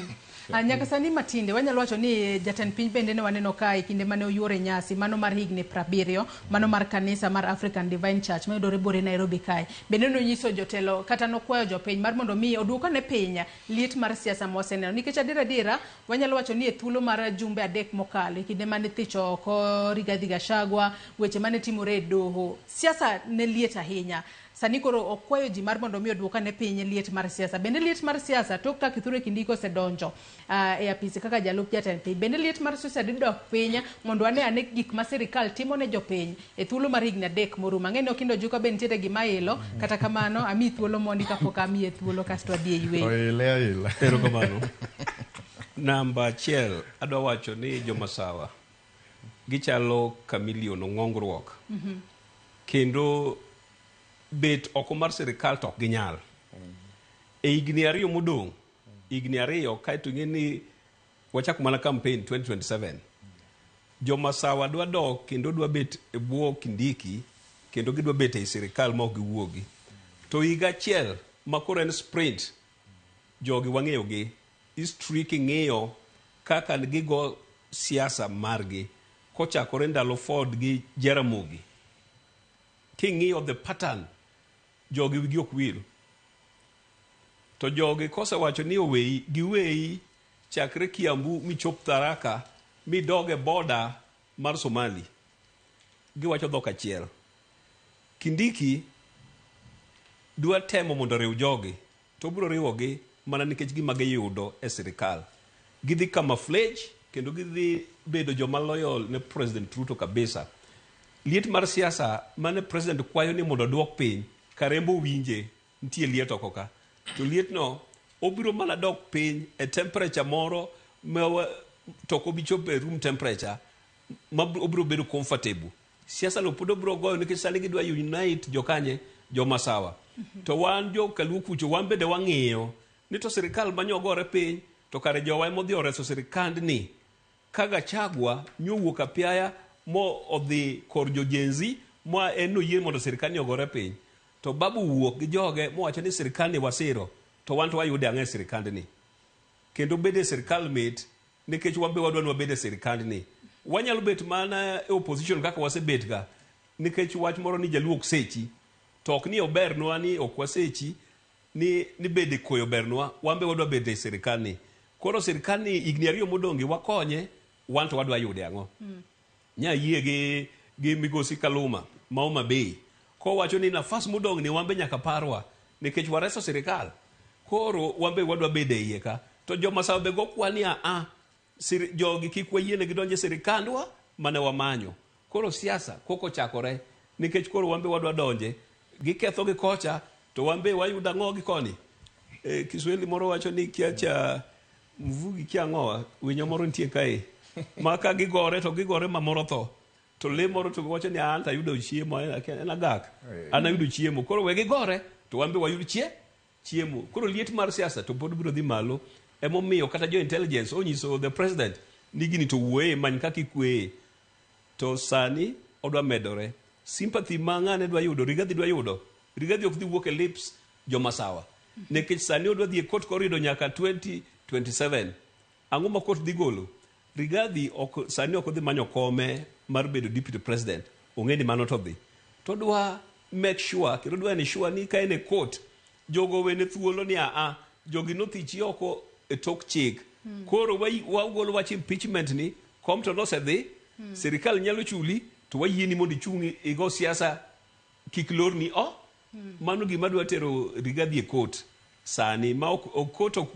S1: Nyaka sani matinde wanyalo wacho ni jatend piny bende ne waneno ka e kinde mane oyuore nyasi mano mar higni 70 mano mar kanisa mar African Divine Church mayudore bore Nairobi kae bende nonyiso jotelo kata nokwayo jopiny mar mondo mi oduokane piny liet mar siasa mwaseneno nikech adiera wanyalo wacho ni e thuolo mar jumbe 3 mokalo e kinde mane thicho oko Rigathi Gachagua weche mane timore e doho siasa ne liet ahinya. Sani koro okwayo ji mar mondo mi oduokane piny liet mar siasa. Bende liet mar siasa tok ka Kithure Kindiki osedonjo e apisi kaka jalup jatend piny. Bende liet mar siasa dhi dok piny mondo wane ane gik ma sirikal timo ne jopiny e thuolo mar higni 3 morumo. Ang'e ni Okindo Ojuka be nitiere gima ilo, kata kamano amiyi thuolo mondi kapok amiye thuolo kasto adhi e yweyo.
S4: Oile aila.
S2: Erokamano. Namba 1 adwa wacho ni jomasawa gichalo chameleon ong'ongruok. Kendo bet oko mar sirikal to ok ginyal. E higni 2 modong', higni 2 kaeto ing'e ni wachako mana campaign 2027. Jomasawa dwa dok kendo dwa bet e bwo Kindiki kendo gidwa bet ei sirikal ma ok giwuogi. To higa achiel ma koro en sprint, jogi wang'eyogi, history king'iyo kaka gigo siasa margi kochakore ndalo Ford gi Jaramogi. King'iyo the pattern, jogi wigi ok wil. To jogi kosewacho ni oweyi, giweyi chakre Kiambu michop Tharaka midog e border mar Somali. Giwacho dhok achiel. Kindiki dwa temo mondo oriw jogi, to obiro riwogi mana nikech gima giyudo e sirikal. Gidhi camouflage kendo gidhi bedo joma loyal ne President Ruto kabisa. Liet mar siasa mane President kwayo ni mondo oduok piny, Karembo winje, nitie liet oko ka. To lietno obiro mana dok piny e temperature moro ma to ok obi chopo e room temperature ma obiro bedo comfortable. Siasa no pod obiro goyo nikech sani gidwa unite jokanye, jomasawa. To wan jo Kaluo kucho wan bende wang'iyo ni to sirikal manyogore piny to kare jowa emodhi oreso sirikandni. Ka Gachagua nyowuok apiaya mo odhi kor jo Gen Z ma en noyie mondo sirikal ogore piny. To Babu wuok gi joge mowacho ni sirikal ni wasiro to wan to wayude ang'e sirikandni. Kendo bede e sirikal mit nikech wan be wadwa ni wabed e sirikandni. Wanyalo bet mana e opposition kaka wasebet ga nikech wach moro ni Jaluo ok sechi. To ok ni obernwa ni ok wasechi ni bede koyo bernwa, wan be wadwa bedo e sirikal ni. Koro sirikal ni higni 2 modong' wakonye, wan to wadwa yude ang'o? Nya yie gi Migosi Kaluma ma Homa Bay kowacho ni nafas modong' ni wan be nyaka parwa nikech wareso sirikal. Koro wan be wadwa bedo e iye ka. To jomasawa be go kwa ni a jogi kik wayiene gidonje sirikandwa mane wamanyo. Koro siasa koko chakore nikech koro wan be wadwa donje, giketho gi kocha to wan be wayudo ang'o gi koni. Kiswahili moro wacho ni kiacha mvugi kia ang'owa, winyo moro nitie kae ma ka gigore to gigore ma moro tho. To le moro to wacho ni an to ayudo chiemo, en agak. An ayudo chiemo. Koro we gigore to wan be wayud chiemo. Koro liet mar siasa to pod biro dhi malo. Emomiyo kata jo intelligence onyiso the president ni gini to wuoye many kaka ikweye. To sani odwa medore. Sympathy ma ng'ane dwa yudo, Rigathi dwa yudo. Rigathi ok dhi wuok e lips jomasawa. Nikech sani odwa dhi e court korido nyaka 2027. Ang'o ma court dhi golo? Rigathi ok, sani ok odhi manyo kome mar bedo deputy president. Ong'e ni mano to dhi. To dwa make sure, kendo dwa ensure ni ka en e court, jogo wene thuolo ni a jogi nothichi oko e tok chik. Koro wagolo wach impeachment ni, kom to nosedhi, sirikal nyalo chuli, to wayieni mondo ichung' igo siasa kik lorni o. Mano gima dwa tero Rigathi e court sani ma ok court ok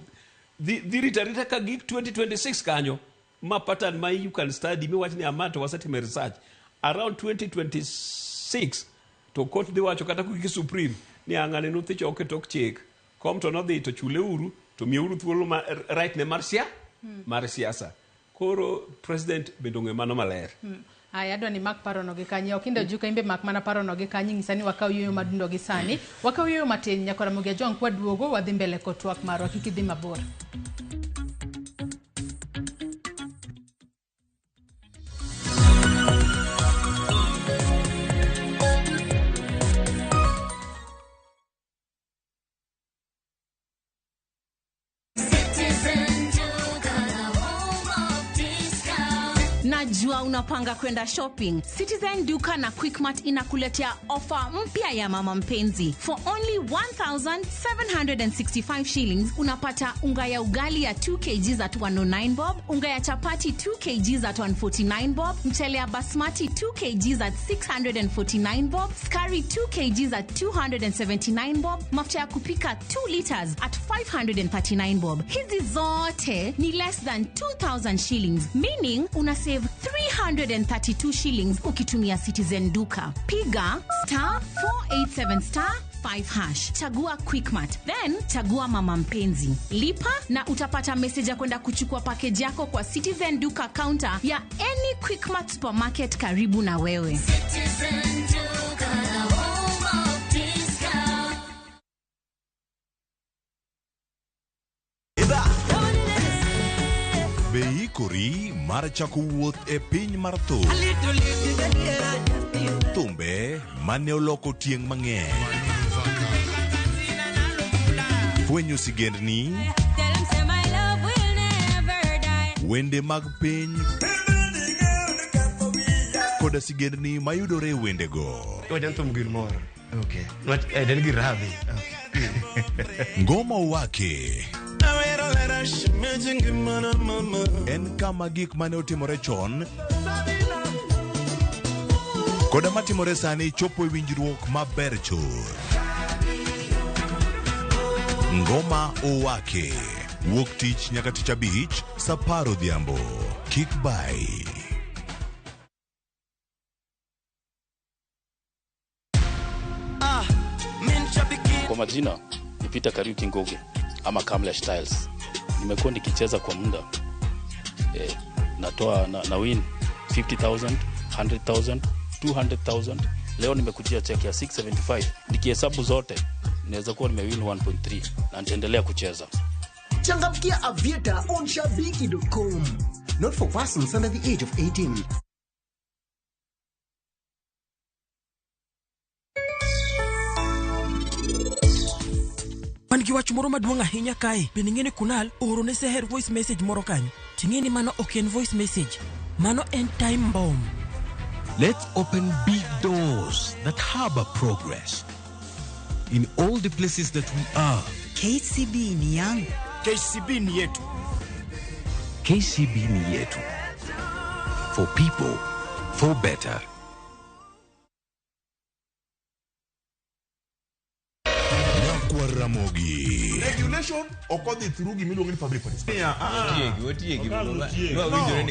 S2: dhi rita rita ka gik 2026 kanyo ma pattern ma you can study miwach ni ama to wasetimo research around 2026 to court dhi wacho kata kogik Supreme ni ang'ane nothicho oko e tok chik kom to nodhi to chule uru to miyeuru thuolo ma right ne mar mar siasa. Koro president bende ong'e mano maler.
S1: Aya, adwa ni mak parono gi kanye. Okindo Ojuka imbe mak mana parono gi kanye. Nyisa ni wakaw yueyo madundo gi sani. Wakaw yueyo matin nyaka Ramogi Ajwang' kwaduogo wadhi mbele kod twak marwa. Kik idhi mabor.
S5: Najua unapanga kwenda shopping. Citizen Duka na Quickmart inakuletea ofa mpya ya mama mpenzi. For only 1765 shillings unapata unga ya ugali ya 2 kgs at 109 bob, unga ya chapati 2 kgs at 149 bob, mchele ya basmati 2 kgs at 649 bob, skari 2 kgs at 279 bob, mafuta ya kupika 2 liters at 539 bob. Hizi zote ni less than 2000 shillings, meaning una save 332 shillings ukitumia Citizen Duka. Piga star 487 star 5 hash, chagua Quickmart, then chagua mama mpenzi, lipa na utapata message ya kwenda kuchukua package yako kwa Citizen Duka counter ya any Quickmart supermarket karibu na wewe.
S6: Citizen Duka, the home of discount.
S7: Be ikori mar chako wuoth e piny mar thum. Thumbe mane oloko tieng' mang'eny. Fwenyo sigendni, wende mag piny koda sigendni mayudore e wendego.
S8: Wajan thum gir moro. Okay. Nwach en gir rabi.
S7: Ngoma Wake en kama gik mane otimore chon koda matimore sani chopo e winjruok maber chuth. Ngoma Owake wuok tich nyaka tich abich saa apar odhiambo. Kik bai.
S9: Kwa majina ni Peter Kariuki Ngugi ama Kamlesh Tiles. Nimekuwa nikicheza kwa muda natoa na win 50,000, 100,000, 200,000. Leo nimekujia check ya 675. Nikihesabu zote naweza kuwa nimewin 1.3 na nitaendelea kucheza.
S10: Changamkia Aviator on shabiki.com. Not for persons under the age of 18.
S11: Wan gi wach moro maduong' ahinya kae. Bende ing'e ni Kunal ooro ne Seher voice message moro kanyo. Ting'e ni mano ok en voice message. Mano en time bomb.
S12: Let's open big doors that harbor progress in all the places that we are.
S13: KCB ni yangu.
S14: KCB ni yetu.
S12: KCB ni yetu. For people, for better.
S7: Ramogi.
S15: Regulation okodhi through gimiluongo ni public participation.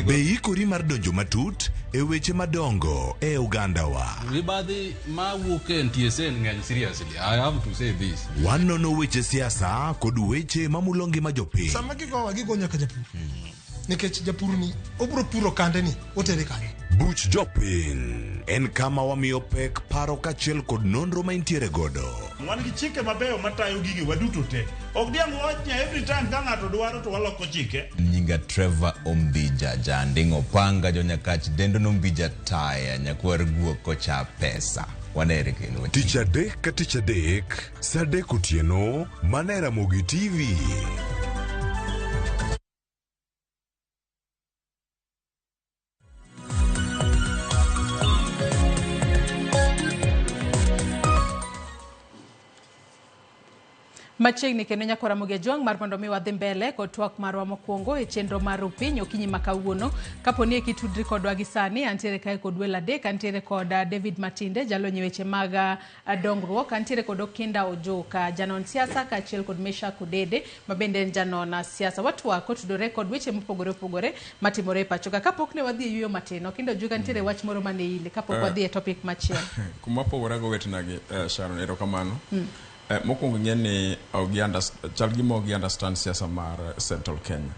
S7: Be ikori mar donjo matut e weche madongo e ogandawa.
S16: Mibadhi mawuok e NTSA ng'eny seriously. I have to say this.
S7: Wanono weche siasa kod weche mamulo ngima jopiny.
S17: Sama gigowa gigo nyaka japur. Nikech japur ni obro puro kande ni otere kanye.
S7: Buch Jopiny en kama wamiyo pek paro kaachiel kod nonro ma intiere godo.
S18: Wan gi chike mabeyo matayo gigi waduto te. Ok diang' wach ni every time ka ng'ato dwaro to waloko chike.
S19: Nyinga Trevor Ombija Janding'o Panga Jonyakach Dendo Nombija Taya Nyakwar Guok kocha pesa. Wanere kendo.
S7: Tich adek ka tich adek, saa adek otieno, mana e Ramogi TV.
S1: Machiegni kendo nyakora Ramogi Ajwang' mar mondo mi wadhi mbele kod twak marwa mokwongo e chenro mar Rupiny okinyi ma kawuono. Kapo ni kitudri kodwa gi sani, antiere kae kod welo adek, antiere kod David Matinde, jalony e weche mag dongruok, antiere kod Okinda Ojoka, janon siasa, kaachiel kod Meshack Odede, ma bende en janon siasa. Watwak kotudore kod weche mopogore opogore matimore e pacho ka. Kapok ne wadhi e yueyo matin, Okinda Ojoka, nitiere wach moro mane ile kapok wadhi e topic machielo.
S3: Kuma opogore go wetena gi Sharon, erokamano. Mokwongo ing'e ni chal gima ok gi understand siasa mar Central Kenya.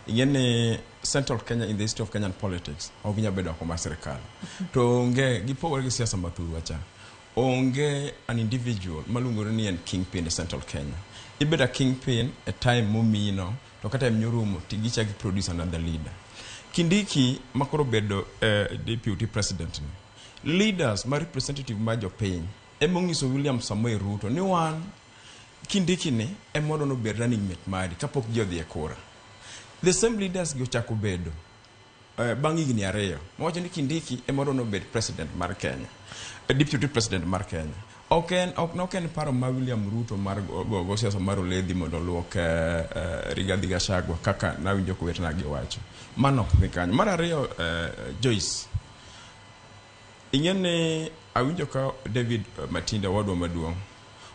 S3: Ing'e ni Central Kenya in the history of Kenyan politics ok ginyal bedo oko mar sirikal. To onge gipogore gi siasa mathurwa cha. Onge an individual maluongore ni en kingpin e Central Kenya. Ibedo a kingpin e time momiyi no, to ka time ni orumo to gichako produce another leader. Kindiki makoro bedo deputy president ni. Leaders ma representative mar jopiny ema onyiso William Samoei Ruto ni wan Kindiki ni ema wadwa nobed running mate mari kapok ji odhi e kura. The same leaders gi ochako bedo Bang' higni 2 mawacho ni Kindiki ema odwa nobed president mar Kenya, deputy president mar Kenya. Ok en ok nok en paro ma William Ruto mar go siasa mar oledhi mondo oluok Rigathi Gachagua kaka nawinjo kowetena giwacho. Mano ok dhi kanyo. Mar ariyo, Joyce, ing'e ni awinjo ka David Matinda owadwa maduong'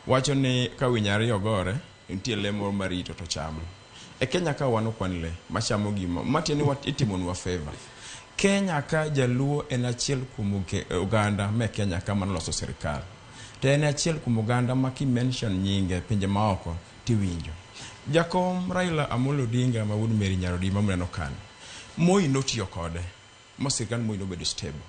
S3: wacho ni ka winy ariyo gore, nitie lee moro marito to chamo. E Kenya ka wan ok wan lee machamo gima, matiende ni itimonwa favor. Kenya ka jaluo en achiel kuom oganda me Kenya ka manoloso sirikal. To en achiel kuom oganda ma ki mention nyinge pinje maoko tiwinjo. Jakom Raila Amolo Odinga ma wuod Mary Nyarodima muneno kani, Moi notiyo kode ma sirikand Moi nobedo stable.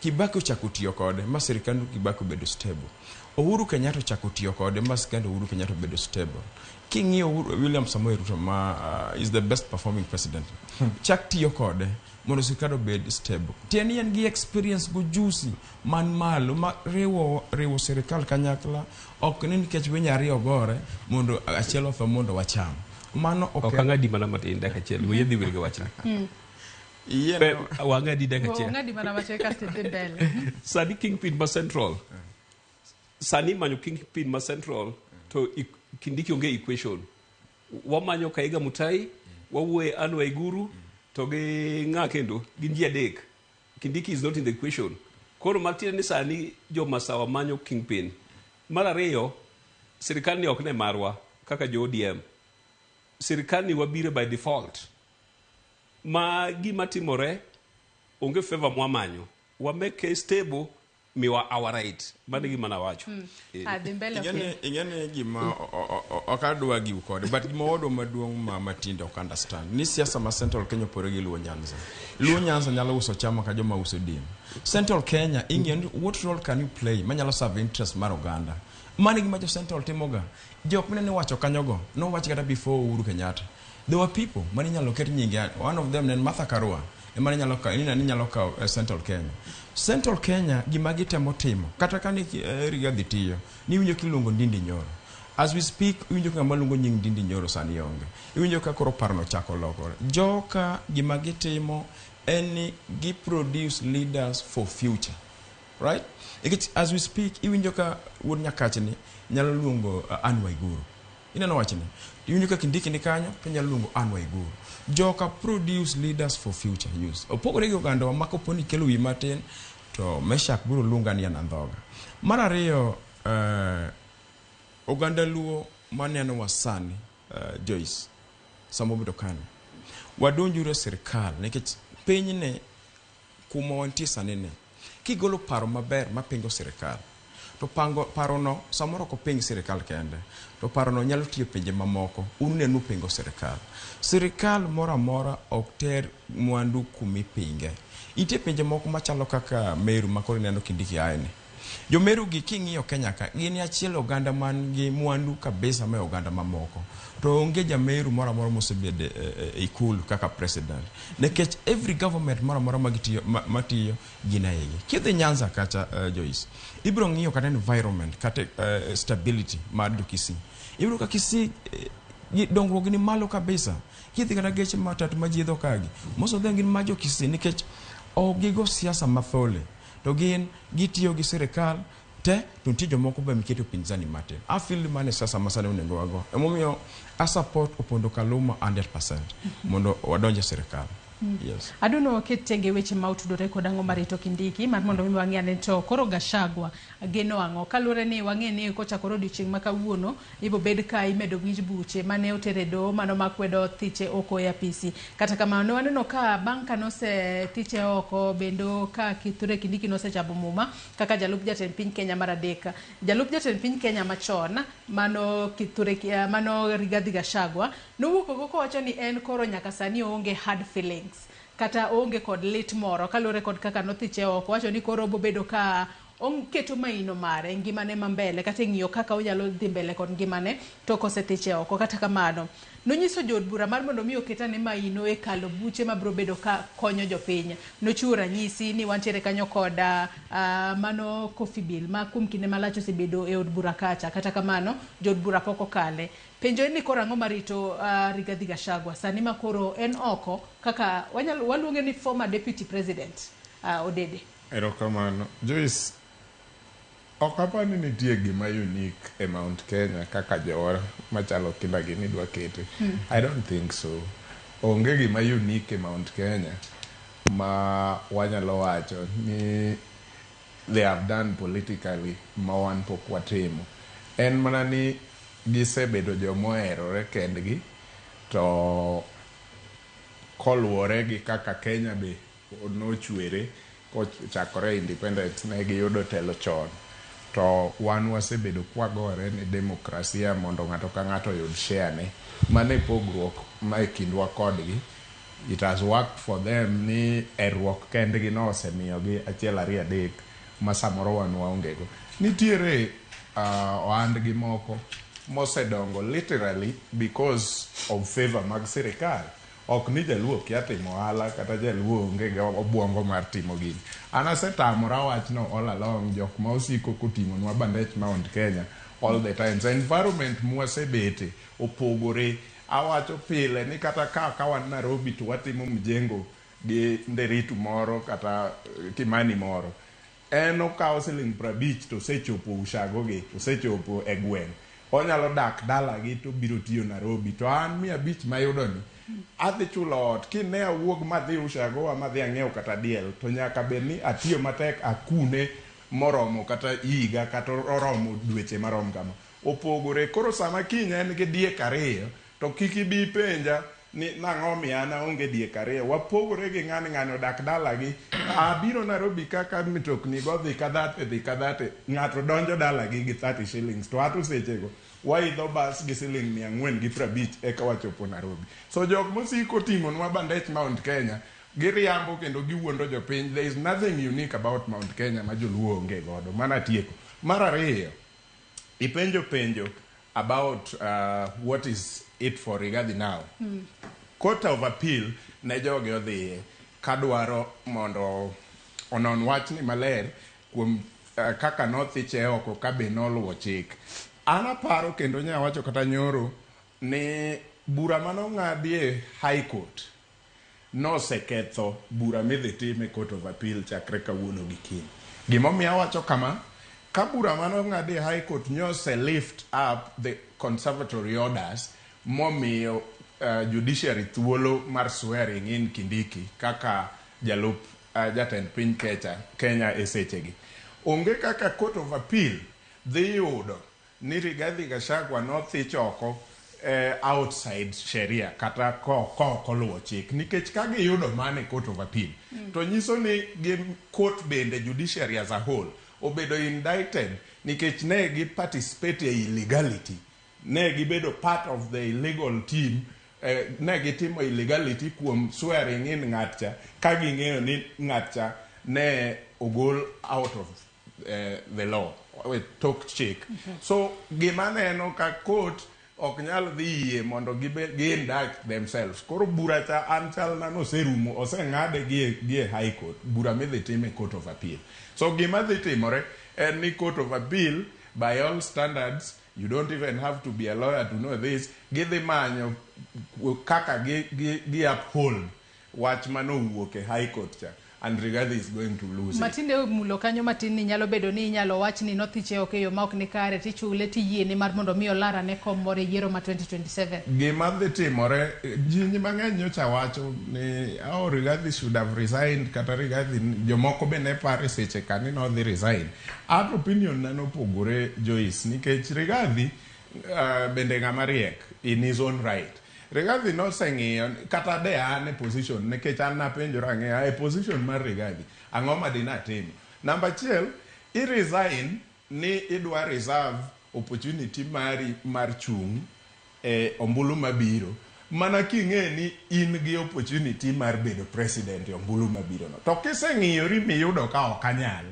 S3: Kibaki ochako tiyo kode ma sirikand Kibaki obedo stable. Uhuru Kenyatta ochako tiyo kode ma sirikand Uhuru Kenyatta obedo stable. King'iyo William Samoei Ruto ma is the best performing president. Chak tiyo kode mondo sirikal obed stable. Tiende ni en gi experience gojusi man malo ma riwo sirikal kanyakla, ok ni nikech winy ariyo gore mondo achiel otho mondo wacham. Mano
S2: ok ang'adi mana matin dakika achiel, wiye dhi wil gi wachni. Wang'adi dakika achiel.
S1: Ong'adi mana matin kasto idhi mbele.
S2: Sani kingpin ma Central, sani imanyo kingpin ma Central to Kindiki onge equation. Wamanyo Kaiga Mutai, wawuoye Anne Waiguru, to gi ng'a kendo, gin ji adek. Kindiki is not in the equation. Koro matiende ni sani jo Masawa manyo kingpin. Mar ariyo, sirikal ni ok ne marwa kaka jo ODM. Sirikal ni wabire by default. Ma gima timore onge favor mwamanyo. Wa make stable, miwa our right. Mano e gima nawacho.
S1: Dhi mbele.
S3: Ing'e ni gima ok adwa giw kode, but gima owadwa maduong' ma Matinde ok understand ni siasa ma Central Kenya opogore gi Luo Nyanza. Luo Nyanza nyalo uso chama ka joma uso dim. Central Kenya ing'iyo ni what role can you play manyalo serve interest mar oganda. Mano e gima jo Central timoga. Jok mineno iwacho kanyogo nowach kata before Uhuru Kenyatta. There were people mane inyalo ket nyinge, one of them ne en Martha Karua ema ne nyalo kawo ni nyalo kawo Central Kenya. Central Kenya gima gitemo timo kata ka ni Rigathi tiyo niwinjo kiluongo Ndindi Nyoro. As we speak iwinjo ka ng'ama luongo nying Ndindi Nyoro sani onge. Iwinjo ka koro parono chako lokore. Joka gima gitimo en ni gi produce leaders for future. Right? Nikech as we speak iwinjo ka wuod Nyakachni nyalo luongo Anne Waiguru. Ineno wachni? Iwinjo ka Kindiki ni kanyo to nyalo luongo Anne Waiguru. Joka produce leaders for future use. Opogore gi ogandawa ma kopo ni kelo wiyi matin to Meshak biro luonga ni an andhoga. Mar ariyo, oganda Luo manenowa sani, Joyce, sama obedo kani, wadonjuru e sirikal nikech pinyni kuma wantie sani ni, kigolo paro maber mapingo sirikal, to pango parono samoro ok oping sirikal kende, to parono nyalo tiyo pinje mamoko, un nenu pingo sirikal. Sirikal moro amora ok ter mwandu kumipinge. Nitie pinje moko machalo kaka Meru ma koro ineno Kindiki aye ni. Jo Meru gi king'iyo Kenya ka, gin achiel oganda man gi mwandu kabisa ma oganda mamoko. To onge ja Meru moro amora mosebedo e ikulu kaka president. Nikech every government moro amora magitiyo, matiyo gin e igi. Kidhi Nyanza kacha, Joyce, ibiro ng'iyo kata environment kata stability mar jo Kisii. Ibiro ka Kisii dongruok ni malo kabisa. Kidhi kata geche matatu ma ji idho kagi, most of them gin ma jo Kisii nikech ok gigo siasa mathole. To gin gitiyo gi sirikal te to nitie jomoko be miketo pinzani matin. I feel mano e siasa ma sani onego wago. Emomiyo a support Opondo Kaluma 100% mondo wadonj e sirikal. Yes.
S1: Aduno waket tenge weche ma otudore kod ang'o marito Kindiki mar mondo mi wang'e ane to koro Gachagua geno ang'o kaluwore ni wang'e ni kochakore odiochieng' ma kawuono ibo bed ka imedo winj buche mane oter e doho mano makwedo thiche oko e apisi. Kata kamano ne waneno ka bang' ka nosethiche oko bendo ka Kithure Kindiki nosechamo muma kaka jalup jatend piny Kenya mar adek. Jalup jatend piny Kenya machon mano Kithure mano Rigathi Gachagua nowuok oko kowacho ni en koro nyaka sani oonge hard feelings kata oonge kod lit moro kaluwore kod kaka nothiche oko. Owacho ni koro obobedo ka oketo maino mare ngimane ma mbele kata e ng'iyo kaka onyalo dhi mbele kod ngimane to kosethiche oko. Kata kamano, nonyiso jood bura mar mondo mi oket ane maino e kalo buche mabiro bedo ka konyo jopiny. Nochiwo ranyisi ni wantiere kanyo kod mano Coffee Bill ma kuom kinde malach osebedo e od bura kacha. Kata kamano, jood bura pok okale. Penjo en ni koro ang'o marito Rigathi Gachagua sani ma koro en oko kaka wanyalo waluonge ni former deputy president Odede.
S4: Erokamano. Joyce, ok apar ni nitie gima unique e Mount Kenya kaka jowa machalo kinda gini dwa kete. I don't think so. Onge gima unique e Mount Kenya ma wanyalo wacho ni they have done politically ma wan pok watimo. En mana ni gisebedo jomoherore kendgi to koluwore gi kaka Kenya be nochwere kochakore independence ne giyudo telo chon to wan wasebedo kwagore ne demokrasia mondo ng'ato ka ng'ato oyud share ne. Mano e pogruok ma e kindwa kodgi. It has worked for them ni herruok kendgi no osemiyogi achiel ariyo adek ma samoro wan waonge go. Nitiere ohandgi moko mosedongo literally because of favor mag sirikal. Ok ni jaluo kia timo ohala kata jaluo onge gi obuongo mar timo gini. An asetamora wachno all along jok ma osiko koting'onwa bandech Mount Kenya all the times. Environment mwasebete opogore. Awacho pile ni kata ka wan Nairobi to watimo mjengo gi Nderitu moro kata Kimani moro. En okawo siling 50 to osechopo ushago gi, osechopo e gweng'. Onyalo dak dalagi to obiro tiyo Nairobi. To an 500 mayudo ni, adhi chulo ot. Kine awuog madhi ushago wa madhi ang'iew kata diel, to nyaka bed ni atiyo matek akune moromo kata higa kata oromo dweche marom kama. Opogore. Koro sama kiny en gi diek ariyo, to kik ibi penja ni nang'o miyo an aonge diek ariyo. Wapogore gi ng'ani, ng'ani odak dalagi. Abiro Nairobi kaka mitokni go dhi kadhate dhi kadhate. Ng'ato donjo dalagi gi 30 shillings. To ato sechego waidho bas gi siling 450 eka wachopo Nairobi. So jok mosiko ting'onwa bandech Mount Kenya, giriambo kendo giwuondo jopiny. There is nothing unique about Mount Kenya ma joluo onge godo. Mano atieko. Mar ariyo, ipenjo penjo about what is it for Rigathi now. Court of Appeal ne jogi odhiye kadwaro mondo onon wachni maler kuom kaka nothiche oko ka be noluwo chik. An aparo kendo nyawacho kata nyoro ni bura manong'adie High Court noseketho bura midhi tim e Court of Appeal chakre kawuono gi kiny. Gimomiyo awacho kama, ka bura manong'adie High Court nyose lift up the conservatory orders momiyo judiciary thuolo mar swearing in Kindiki kaka jalup jatend piny Kenya e sechegi. Onge kaka Court of Appeal dhi yudo ni Rigathi Gachagua nothich oko outside sheria kata ko oluwo chik nikech ka giyudo mano e Court of Appeal to nyiso ni gi court bende judiciary as a whole obedo indicted nikech ne gi participate e illegality, ne gibedo part of the illegal team, ne gitimo illegality kuom swearing in ng'atcha ka ging'eyo ni ng'atcha ne ogol out of the law tok chik. So gima neno ka court ok nyal dhi yie mondo gi indict themselves. Koro bura cha an chalna noserumo, oseng'ade gi e High Court, bura midhi tim e Court of Appeal. So gima dhi timore en ni Court of Appeal, by all standards, you don't even have to be a lawyer to know this, gidhi manyo kaka gi uphold wach manowuok e High Court cha, and Rigathi is going to lose it.
S1: Matinde mulo kanyo matin ni nyalo bedo ni inyalo wach ni nothiche oko e yo ma ok ni kare tichule tiyiene mar mondo mi olar ane kom moro e yiero ma 2027.
S4: Gima dhi timore, ji mang'eny nyocha wacho ni oh, Rigathi should have resigned kata Rigathi jomoko be ne pare seche ka ni nodhi resign. An opinion na nopogore Joyce nikech Rigathi bende ng'ama riek in his own right. Rigathi noseng'iyo kata de an e position nikech an napenjora ang'eya e position mar Rigathi ang'o ma dinatim. Namba achiel, i resign ni idwa reserve opportunity mari mar chung' e ombulu mabiro mana king'e ni in gi opportunity mar bedo president e ombulu mabiro no. To kiseng'iyori miyudo ka ok anyal,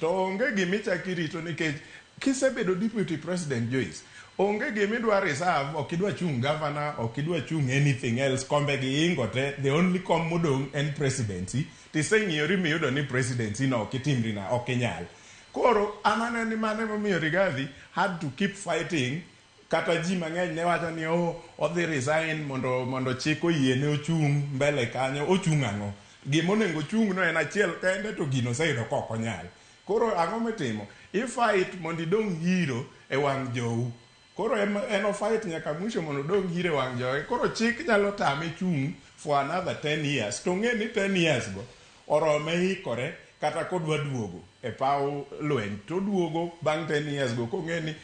S4: To onge gimichako irito nikech kisebedo deputy president Joyce, onge gimidwa reserve, ok idwa chung' governor, ok idwa chung' anything else, kombe gi ingo te, the only kom modong' en presidency, tiseng'iyori miyudo ni presidency no ok itimri na, ok inyal. Koro an aneno ni mano emomiyo Rigathi had to keep fighting kata ji mang'eny ne wacho ni oh, odhi resign mondo mondo chik oyiene ochung' mbele kanyo, ochung' ang'o? Gima onego ochung' no en achiel kende to gino oseyudo ka ok onyal. Koro ang'o mitimo? I fight mondo idong' hero e wang' jou. Koro en o fight nyaka mwisho mondo odong' hero e wang' joge. Koro chik nyalo tame chung' for another 10 years. To ong'e ni 10 years go orome ikore kata kodwa duogo e paw lweny to oduogo bang' 10 years go kong'e ni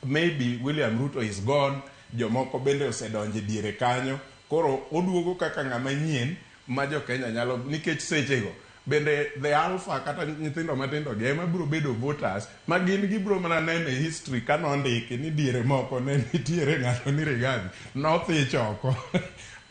S4: maybe William Ruto is gone, jomoko bende osedonjo e diere kanyo. Koro oduogo kaka ng'ama nyien ma jo Kenya nyalo nikech sechego bende the alpha kata nyithindo matindo gi ema biro bedo voters ma gin gibiro mana neno e history ka nondiki ni diere moko ne nitiere ng'ato ni Rigathi nothich oko.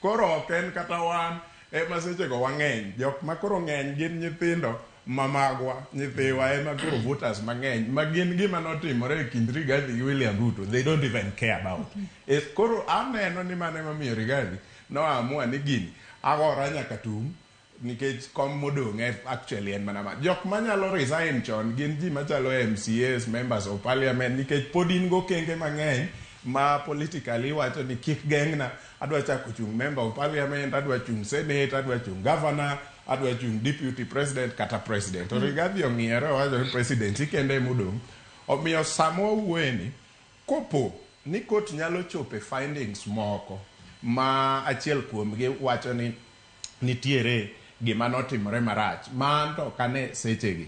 S4: Koro ok en kata wan ema sechego wang'eny. Jok ma koro ng'eny gin nyithindo ma magwa, nyithiwa ema koro voters mang'eny ma gin gima notimore e kind Rigathi gi William Ruto they don't even care about. E, koro aneno ni mano emomiyo Rigathi noamua ni gini agora nyaka tum nikech kom modong' actually en mana ma. Jok manyalo resign chon gin ji machalo MCAs, members of parliament nikech pod in gokenge mang'eny ma politically iwacho ni kik geng'na, adwa chako chung' member of parliament, adwa chung' senate, adwa chung' governor, adwa chung' deputy president kata president. To Rigathi ong'iyore owacho ni presidency kende emodong'. Omiyo sama wawuoyeni, kopo ni court nyalo chopo e findings moko ma achiel kuomgi wacho ni nitiere gima notimore marach ma an to ok ane sechegi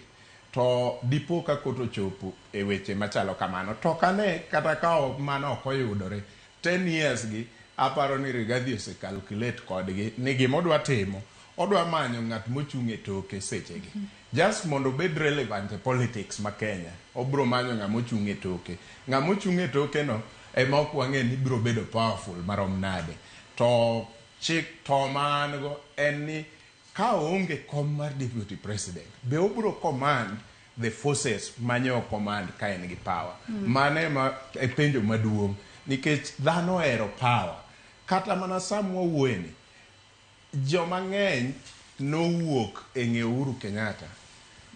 S4: to dipo ka court ochopo e weche machalo kamano to ok ane kata ka mano ok oyudore 10 years gi aparo ni Rigathi ose calculate kodgi ni gima odwa timo odwa manyo ng'at mochung' e toke sechegi just mondo obed relevant e politics ma Kenya obro manyo ng'ama ochung' e toke ng'ama ochung' e toke no ema ok wang'e ni biro bedo powerful marom nade to chik to ma an go en ni ka oonge kom mar deputy president be obro command the forces manyo command ka en gi power. Mano ema e penjo maduong' nikech dhano ohero power. Kata mana sama wawuoyeni, joma ng'eny nowuok e ng'eyo Uhuru Kenyatta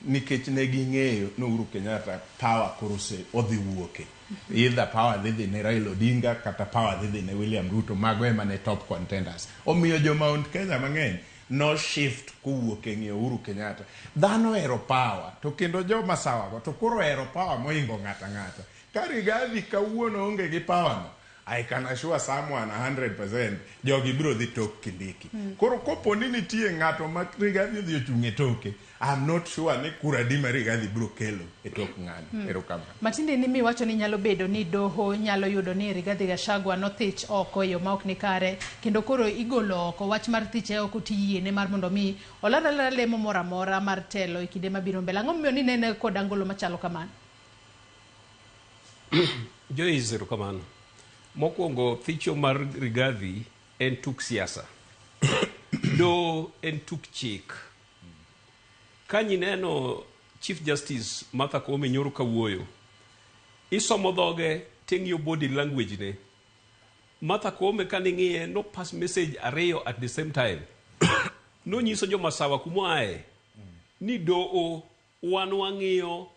S4: nikech ne ging'eyo ni Uhuru Kenyatta power koro odhi wuoke. Either power dhi dhi ne Raila Odinga kata power dhi dhi ne William Ruto, mago ema ne top contenders. Omiyo jo Mount Kenya mang'eny no shift kowuok e ng'eyo Uhuru Kenyatta. Dhano ohero power to kendo joma sawa go to koro ohero power mohingo ng'ato ang'ata. Ka Rigathi kawuono onge gi power no, I can assure someone 100% jogi biro dhi tok Kindiki. Koro kopo ni nitie ng'ato ma Rigathi odhi ochung' e toke, I'm not sure ni kura adi ma Rigathi biro kelo e tok ng'ano. Erokamano.
S1: Matiende ni miwacho ni nyalo bedo ni doho nyalo yudo ni Rigathi Gachagua nothich oko e yo ma ok ni kare kendo koro igolo oko wach mar thiche oko tiyiene mar mondo mi olar alara lemo moro amora mar telo e kinde mabiro mbele. Ang'o momiyo ni nene kod angolo machalo kamano?
S2: Joyce, erokamano. Mokwongo, thicho mar Rigathi en tuk siasa. Do en tuk chik. Ka nyineno Chief Justice Martha Koome nyoro kawuoyo, isomo dhoge ting'iyo body language ne. Martha Koome kaning'iye no pass message ariyo at the same time. Nonyiso jomasawa kumoaye ni doho wan wang'iyo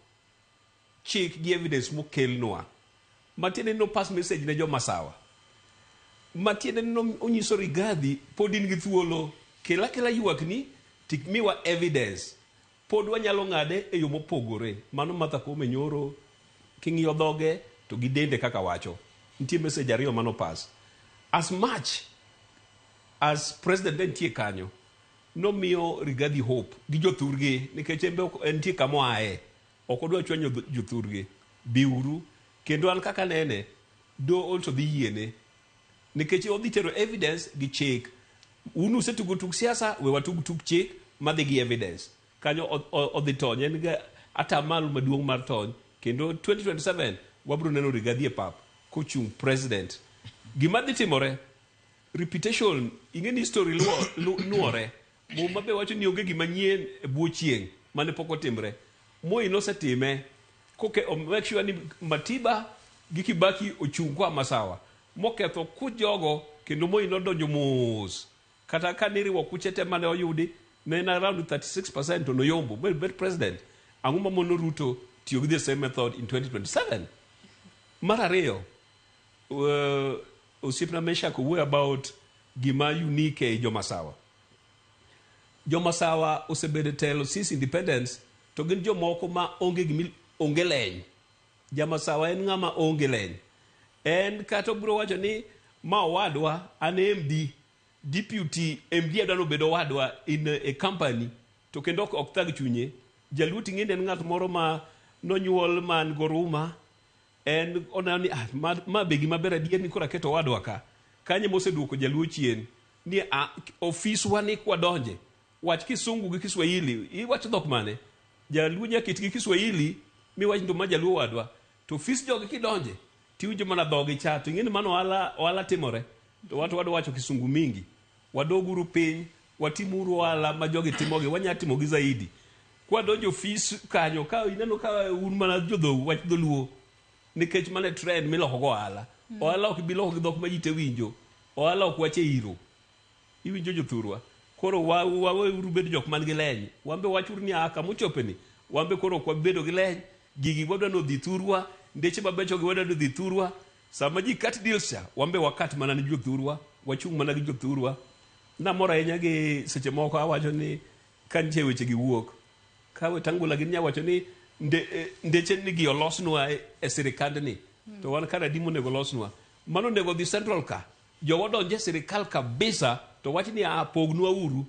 S2: chik gi evidence mokelnwa. Matiende ni no pass message ne jomasawa. Matiende ni onyiso Rigathi pod in gi thuolo kel akela ywakni timiwa evidence. Pod wanyalo ng'ade e yo mopogore. Mano Martha Koome nyoro king'iyo dhoge to gi dende kaka wacho. Nitie message ariyo mano pass. As much as president ne nitie kanyo, nomiyo Rigathi hope gi jothurgi nikech en be entie kama oaye. Ok odwa chwanyo jothurgi. Biuru. Kendo an kaka nene, do also dhi yiene. Nikech odhi tero evidence gi chik. Un usetugo tuk siasa, we watug tuk chik madhi gi evidence. Kanyo odhi tony, en gi atamalo maduong' mar tony. Kendo 2027 wabiro neno Rigathi e pap kochung' president. Gima dhi timore, reputation, ing'e ni history nuore. Muma be wacho ni onge gima nyien e bwo chieng' mane pok otimre. Moi nosetime koke make sure ni Matiba gi Kibaki ochung' kwa masawa moketho kuch jogo kendo Moi nodonjo mos kata ka niriwo kuche te mane oyudi ne en around 36% to noyombo mobet president. Ang'o mamono Ruto tiyo gi the same method in 2027? Mar ariyo, osiepna Meshak owuoyo about gima unique ei Jomasawa. Jomasawa osebedo e telo since independence to gin jomoko ma onge gimi onge leny. Jamasawa en ng'ama onge leny. En kata obiro wacho ni ma owadwa an MD, deputy MD adwa ni obed owadwa in a company to kendo ok thag chunye. Jaluo ting'e ni en ng'at moro ma nonyuol man goruma en oneno ni ah, ma be gima ber adier ni koro aketo owadwa ka. Kanyo moseduoko jaluo chien ni ah, ofiswa ni kwadonje wach kisungu gi Kiswahili iwacho dhok mane? Jaluo nyaka it gi Kiswahili miwach ni to ma jaluo wadwa. To ofis jogi kidonje tiwinjo mana dhogi cha to ing'e ni mano ohala, ohala timore. To wato wadwa wacho kisungu mingi. Wadoguru piny, watimuru ohala ma jogi timogi, wanya timogi zaidi. Kwadonjo ofis kanyo, ka ineno ka un mana jodhou wach dholuo, nikech mano e trend miloko go ohala. Ohala ok bi loko gi dhok ma ji te winjo. Ohala ok wach e iro. Iwinjo jothurwa? Koro waweuru bedo jok man gi leny. Wan be wachuru ni aa kama ni. Wan be koro ok wabedo gi leny. Gigi wadwa ni odhi thurwa, ndeche mabecho gi wadwa ni odhi thurwa. Sama ji cut deals cha, wan be wakat mana ni jothurwa, wachung' mana gi jothurwa. Namor ahinya gi seche moko awacho ni ka nitie weche gi wuok, ka Wetangula gin nya wacho ni ndeche ni gi olosnwa e sirikandni, to wan kar adi monego olosnwa. Mano onego odhi central ka, jowa odonj e sirikal kabisa to wach ni a pognwa uru.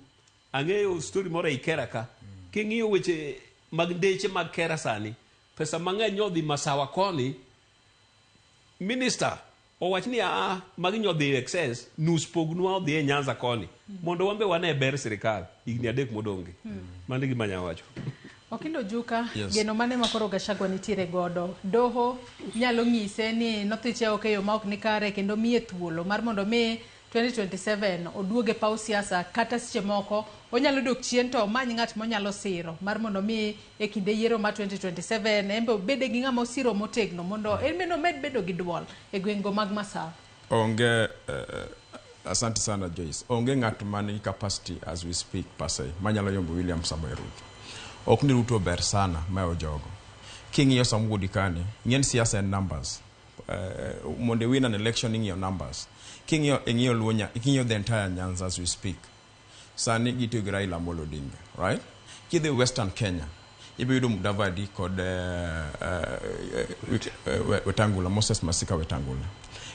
S2: Ang'eyo story moro ei Kera ka. King'iyo weche mag ndeche mag Kera sani, pesa mang'eny nyodhi Masawa koni, minister owach ni aa magi nyodhi excess nus pognwa odhi e Nyanza koni mondo wan be wane ber sirikal higni 3 modong'gi. Mano e gima anya wacho.
S1: Okindo Juka, Yes. Geno mane ma koro Gachagua nitiere godo? Doho nyalo ng'ise ni nothiche oko e yo ma ok ni kare kendo miye thuolo mar mondo mi 2027 oduog e paw siasa kata seche moko onyalo dok chien to omany ng'at monyalo siro mar mondo mi e kinde yiero mar 2027 en be obede gi ng'ama osiro motegno mondo en bende omed bedo gi duol e gwengego mag Masawa.
S3: Onge, asante sana Joyce. Onge ng'at man gi capacity as we speak per se manyalo yombo William Samoei Ruto. Ok ni Ruto ber sana mayo jogo. King'iyo Sam Wuodi kani, ing'e ni siasa en numbers. Mondo i win an election ing'iyo numbers. King'iyo ing'iyo Luo nya, king'iyo the entire Nyanza as we speak. Sani gitiyo gi Raila Amolo Odinga, right? Kidhi Western Kenya, ibiro yudo Mudavadi kod Wetangula, Moses Masika Wetangula.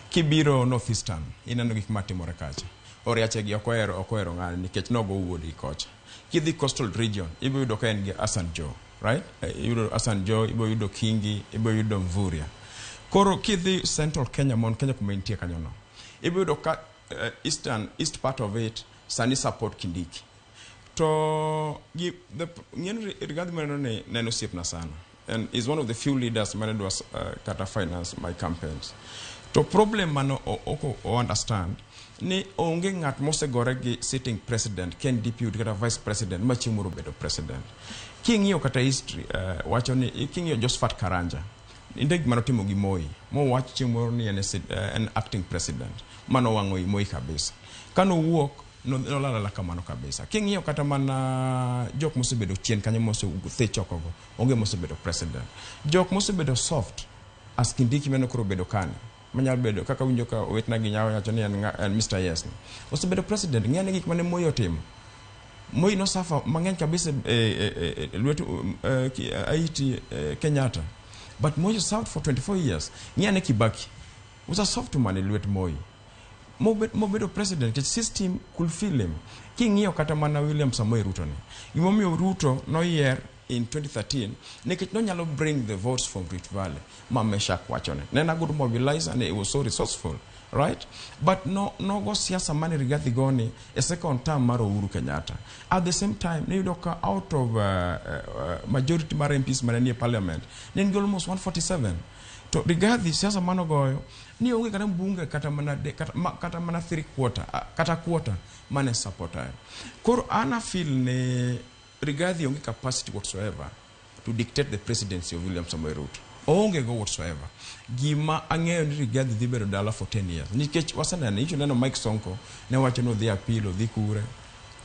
S3: Kibiro North Eastern, ineno gik matimore kacha. Oriache gi ok ohero ng'ani nikech nogo wuodgi kocha. Kidhi Coastal Region, ibiro yudo ka en gi Hassan Joho, right? Iyudo Hassan Joho, ibiro yudo Kingi, ibiro yudo Mvurya. Koro kidhi Central Kenya, Mount Kenya kuma entie kanyo no, ibiro yudo ka east part of it sani support Kindiki. To gi the ng'en Rigathi maneno ni neno osiepna sana and is one of the few leaders mane dwa kata finance my campaigns. To problem mano ok o understand ni onge ng'at mosegore gi sitting president ken deputy kata vice president ma chieng' moro obedo president. King'iyo kata history wacho ni king'iyo Josephat Karanja nitie gima notimo gi Moi mowach chieng' moro ni en acting president mano wang'o i Moi kabisa. Kanowuok nolal kamano kabisa. King'iyo kata mana jok mosebedo chien kanyo mosethich oko go onge mosebedo president. Jok mosebedo soft as Kindiki mano koro obedo kani manyalo bedo kaka winjo ka owetna gi nyawo wacho ni en Mr. Yes ni. Osebedo president ng'e ni gik mane Moi otimo. Moi nosafa mang'eny kabisa e lwet Aiti Kenyatta. But Moi served for 24 years. Ng'e ane Kibaki was a soft man e lwet Moi. Mobedo president nikech system could feel him. King'iyo kata mana William Samoei Ruto ni. Gimomiyo Ruto noyier in 2013 nikech nonyalo bring the votes from Rift Valley ma Meshak wachone. Ne en a good mobilizer and he was so resourceful, right? But no nogo siasa mane Rigathi goni e second term mar Uhuru Kenyatta. At the same time, niyudo ka out of majority mar MPs mane nie parliament, ne en gi almost 147. To Rigathi siasa manogoyo ni onge kata mbunge kata mana de, kata, ma, kata mana 3/4 kata quarter mane supporter. Koro an a feel ni Rigathi onge capacity whatsoever to dictate the presidency of William Samoei Ruto. Oonge go whatsoever. Gima ang'eyo ni Rigathi dhi bedo dala for 10 years. Nikech waseneno, nyicho neno Mike Sonko, ne wacho ni odhi appeal, odhi kure.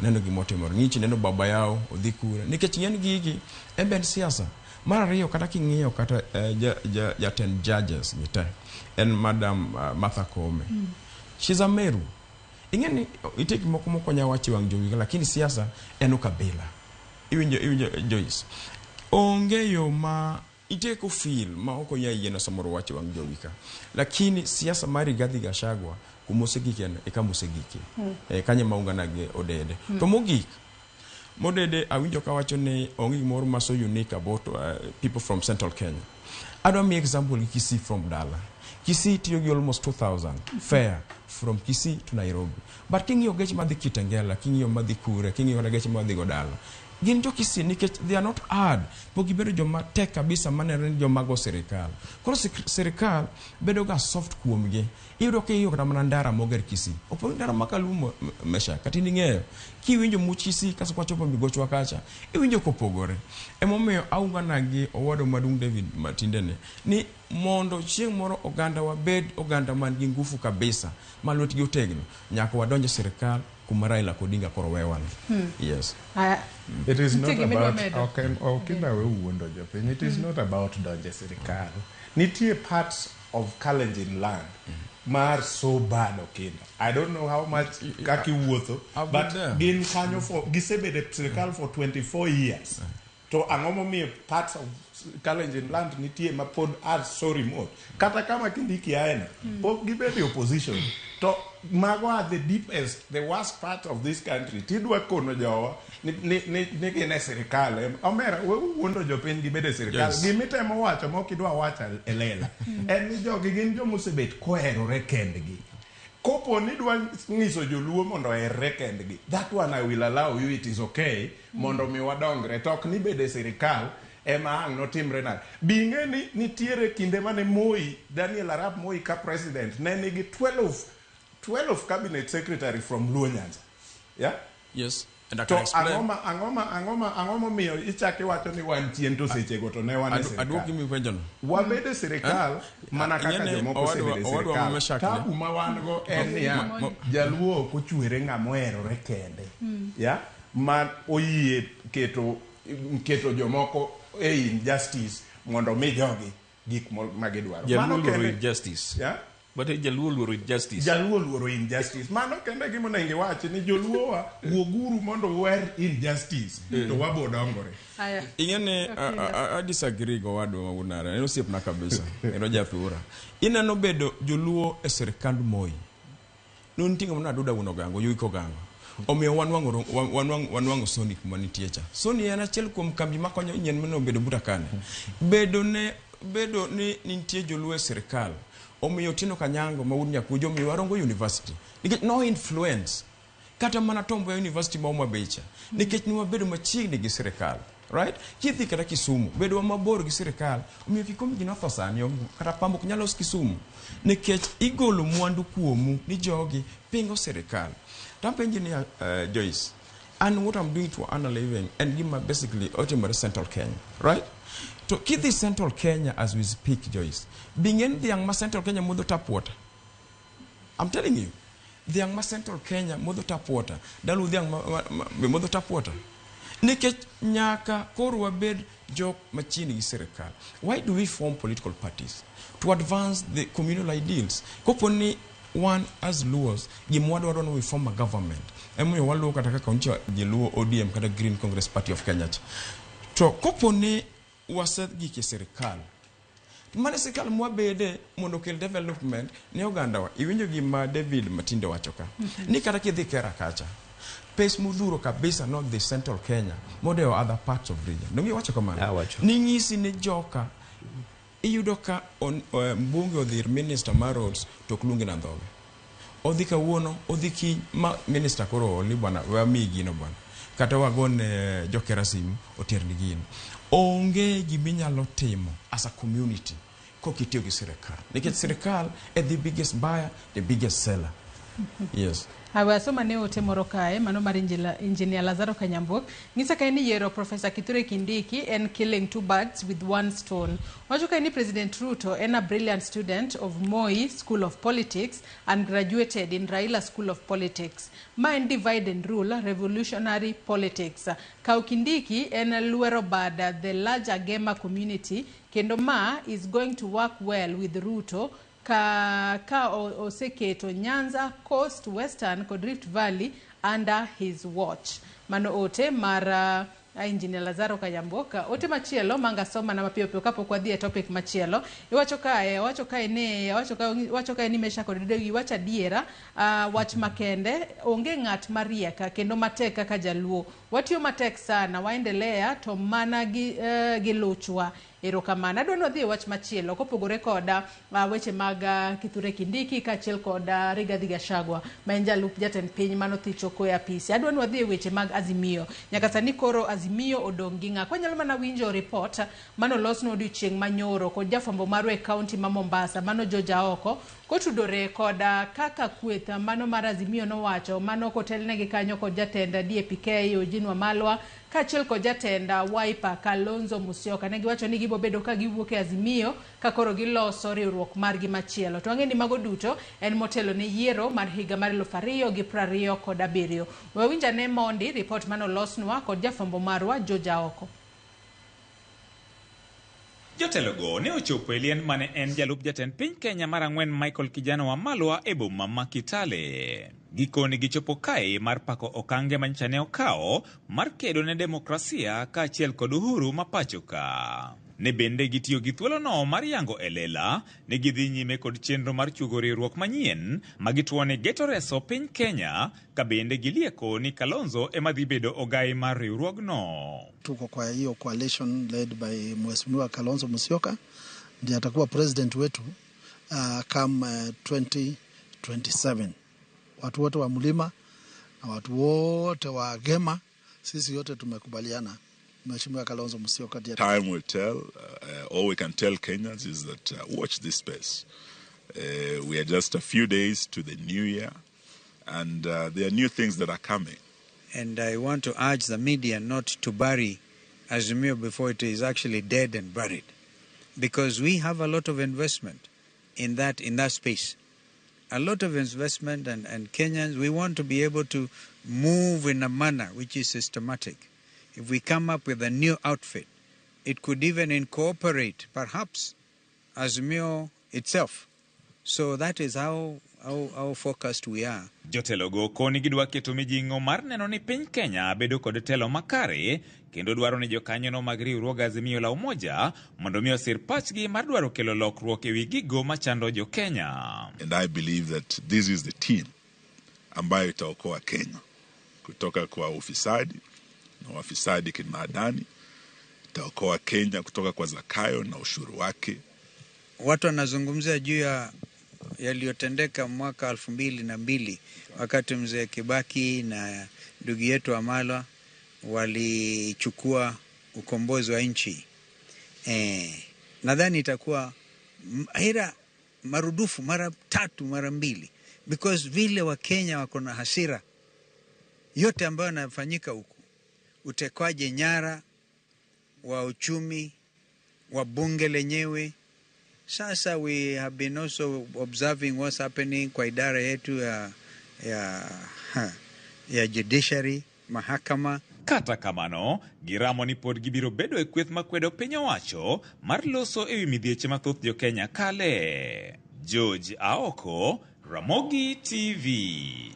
S3: Neno gimotimore. Nyicho neno Baba Yao, odhi kure. Nikech ng'eny gigi, en be en siasa. Mar ariyo kata king'iyo kata jatend judges ni te, en Madam Martha Koome. She's a Meru. Ing'e ni nitie gik moko mok wanyal wacho e wang' jowi lakini siasa en ukabila. Iwinjo Joyce. Onge yo ma nitie kaka ofil ma ok onyal yiena samoro wacho e wang' jowi ka. Lakini siasa mar Rigathi Gachagua kuma osegike no e kama osegikie. Kanyo ema ungana gi Odede. To mogik, Modede awinjo kawacho ni onge gimoro ma so unique about people from Central Kenya. Adwa miyi example gi Kisii from dala. Kisii tiyo gi almost 2000 fare from Kisii to Nairobi. But king'iyo geche madhi Kitengela, king'iyo madhi Kure, king'iyo kata geche madhi go dala. Gin jo Kisii nikech they are not hard. Pok gibedo joma tek kabisa maneno ni joma go sirikal. Koro sirikal bedo ga soft kuomgi. Iyudo ka ing'iyo kata mana ndara moger Kisii. Opogore gi ndara ma Kalumo Mesha, kata in ing'eyo. Kiwinjo much Kisii kasto kwachopo Migochwa kacha, iwinjo kopogore. Emomiyo aungana gi owadwa maduong' David Matindene ni mondo chieng' moro oganda wabed oganda man gi ngufu kabisa ma lwetgi otegno, nyaka wadonj e sirikal kuma Raila Odinga koro wewani. Yes.
S4: It is
S1: Nitie
S4: not
S1: gima idwa
S4: about
S1: medo?
S4: ok indawe wuondo jopiny. It is not about donjo e sirikal. Nitie parts of Kalenjin land mar so bad Okinda. I don't know how much kaka iwuotho,
S3: I've been
S4: but
S3: there.
S18: gin kanyo for gisebedo e sirikal for 24 years. To ang'o momiyo parts of Kalenjin land nitie ma pod are so remote. Kata kama Kindiki aeno, pok gibedo e opposition. To mago are the deepest, the worst part of this country. Tidwa kono jowa ni gin e sirikal. Omera, we wuondo jopiny gibedo e sirikal.
S3: Yes.
S18: Gimitemo wacho mok idwa wacho e lela. En ni jogi gin jomosebet koherore kendgi. Kopo ni idwa nyiso joluo mondo oherre kendgi, that one I will allow you, it is okay, mondo mi wadongre. To ok ni bedo e sirikal ema ang' notimre nade. Bi ing'e ni nitiere kinde mane Moi, Daniel Arap Moi ka president, ne nigi 12 cabinet secretary from Luo Nyanza. Yeah?
S3: Yes. And I
S18: To
S3: can explain.
S18: ang'o momiyo ichako iwacho ni wan chien to sechego to ne wan e sirikal?
S3: Aduoki mipenjono.
S18: Wabedo e sirikal mana kaka
S3: Ing'e ni
S18: jomoko osebedo e
S3: owadwa
S18: sirikal.
S3: Meshak ne-
S18: Tabu ma wan go en niya, jaluo ok ochwere ng'ama oherore kende. Ya? Ma oyie keto jomoko e injustice mondo mi jogi gik ma gidwaro.
S2: Jaluo
S18: Mano
S2: oluoro
S18: kende-
S2: injustice.
S18: Yeah?
S2: But jaluo oluoro injustice.
S18: Jaluo oluoro injustice. Mano kende gima onego iwachi ni joluowa wuoguru mondo uher injustice to wabo dongore.
S1: Aya.
S3: Ing'e ni
S1: Okinda.
S3: I disagree go owadwa ma wuod Nare. En osiepna kabisa. En ojathura. Ineno bedo joluo e sirikand Moi. Nonitie ng'ama naduda wuon Ogango, Yugi Kogango. Omiyo wanwang'o Sony kuma nitie cha. Sony en achiel kuom kambi makonyo nyien mane obedo buta kane. Bedo ni nitie joluo e sirikal. Omiyo Otieno Kanyango ma wuod Nyakujo omiyo Warongo University. Nikech no influence. Kata mana Tom Mboya University ma Homa Bay cha. Nikech ne wabedo machiegni gi sirikal. Right? Kidhi kata Kisumu, bedo mabor gi sirikal, omiyo kikombe ji notho sani, kata pamba ok nyal los Kisumu. Nikech igolo mwandu kuomu ni jogi pingo sirikal. To apenji ni Joyce, and what I'm doing to earn a living, and gima basically otimore Central Kenya, right? To kidhi Central Kenya as we speak, Joyce, bing'en dhiang' ma Central Kenya modho tap water. I'm telling you, dhiang' ma Central Kenya modho tap water. Dalu dhiang' ma modho tap water. Nikech nyaka koro wabed jok machiegni gi sirikal. Why do we form political parties? To advance the communal ideals. Kopo ni one as Luos, gima wadwaro ni we form a government. Emomiyo waluwo kata kaka nyicha Jaluo ODM kata Green Congress Party of Kenya cha. To kopo ni wasegik e sirikal, mane sirikal mwabede mondo okel development ne ogandawa. Iwinjo gima David Matinde wacho ka. Ni kata kidhi Kera kacha, pes modhuro kabisa not the Central Kenya, modewo other parts of region. Donge iwacho kamano?
S2: Awacho.
S3: Ni ng'isi ni joka iyudo ka mbunge odhi ir minister mar roads to ok luonge na dhoge. Odhi kawuono, odhi kiny, ma minister koro ool ni bwana, we amiyi gino bwana. Kata wagone jokera simu, oterni gino. Onge giminyalo timo as a community kok itiyo gi sirikal. Nikech sirikal e the biggest buyer, the biggest seller. Yes.
S1: Awe asoma ne ote moro kae, mano mar Engineer Lazaro Kanyambuok. Ng'isa kae ni yiero Professor Kithure Kindiki en killing two birds with one stone. Wacho kae ni President Ruto en a brilliant student of Moi School of Politics and graduated in Raila School of Politics. Ma en divide and rule revolutionary politics. Kaw Kindiki en lwero bad the larger Gema community kendo ma is going to work well with Ruto ka oseketo Nyanza, Coast, Western kod Rift Valley under his watch. Mano ote mar Engineer Lazaro Kanyamboka. Ote machielo manga soma na mapiyo piyo kapok wadhi e topic machielo. Iwacho kae, wacho kae ne, wacho kae, wacho kae ni Mesha kod Degi wacho adiera, wach makende, onge ng'at mariek kendo matek kaka Jaluo. Watiyo matek sana, waendelea to mana gi luchwa. Erokamano. Adwa ni wadhi e wach machielo kopogore koda weche mag Kithure Kindiki kaachiel kod Rigathi Gachagua ma en jalup jatend piny manothicho e apisi. Adwa ni wadhi e weche mag Azimio. Nyaka sani koro Azimio odong' gi ng'a? Kwanyalo mana winjo report manolosnwa odiochieng' manyoro kod jafwambo marwa e kaunti ma Mombasa mano George Aoko kotudore kod kaka kweth mano mar Azimio nowacho mano kotelnegi kanyo kod jatend DAP-K Eugene Wamalwa kaachiel kod jatend Wiper Kalonzo Musyoka. Ne giwacho ni gibobedo ka giwuok e Azimio ka koro giloso riwruok margi machielo. To wang'e ni mago duto en motelo ne yiero mar higa mar 2027. Wawinj ane mondi report manolosnwa kod jafwambo marwa George Aoko.
S14: Jotelogo ne ochopo e liend mane en jalup jatend piny Kenya mar ang'wen Michael Kijana Wamalwa e boma ma Kitale. Gikone gichopo kae mar pako okange manyocha ne okawo mar kedo ne demokrasia kaachiel kod uhuru ma pacho ka. Ne bende gitiyo gi thuolono mar yango e lela ni gidhi nyime kod chenro mar chuogo riwruok manyien ma gituo ni geto reso piny Kenya ka bende gilieko ni Kalonzo ema dhi bedo ogai mar riwruogno.
S20: Tuko kwa hiyo coalition led by Mheshimiwa Kalonzo Musyoka ndiye atakuwa president wetu come 2027. Watu wote wa mlima na watu wote wa Gema, sisi yote tumekubaliana Mheshimiwa Kalonzo Musyoka ndiye.
S21: Time will tell. All we can tell Kenyans is that watch this space. We are just a few days to the new year, and there are new things that are coming.
S22: And I want to urge the media not to bury Azimio before it is actually dead and buried, because we have a lot of investment in that space. A lot of investment, and Kenyans, we want to be able to move in a manner which is systematic. If we come up with a new outfit, it could even incorporate, perhaps, Azimio itself. So that is how focused we are.
S14: Jotelogo koni gidwa keto mijing'o mar neno ni piny Kenya bedo kod telo makare kendo dwaro ni jokanyono mag riwruog Azimio la Umoja mondo mi osir pachgi mar dwaro kelo lokruok ewi gigo machando jo Kenya.
S21: And I believe that this is the team ambayo itaokoa Kenya kutoka kwa ufisadi na wafisadi kimaadani, itaokoa Kenya kutoka kwa Zakayo na ushuru wake.
S22: Watu wanazungumzia juu ya yaliyotendeka mwaka 2002 wakati mzee Kibaki na ndugu yetu Wamalwa walichukua ukombozi wa nchi. Nadhani itakuwa hera marudufu mara tatu mara mbili, because vile wa Kenya wako na hasira yote ambayo yanafanyika huku, utekwaji nyara wa uchumi wa bunge lenyewe. Sasa we have been also observing what's happening kwa idara yetu ya judiciary, mahakama.
S14: Kata kamano, giramo ni pod gibiro bedo e kweth makwedo piny owacho mar loso ewi midhieche mathoth jo Kenya kale. George Aoko, Ramogi TV.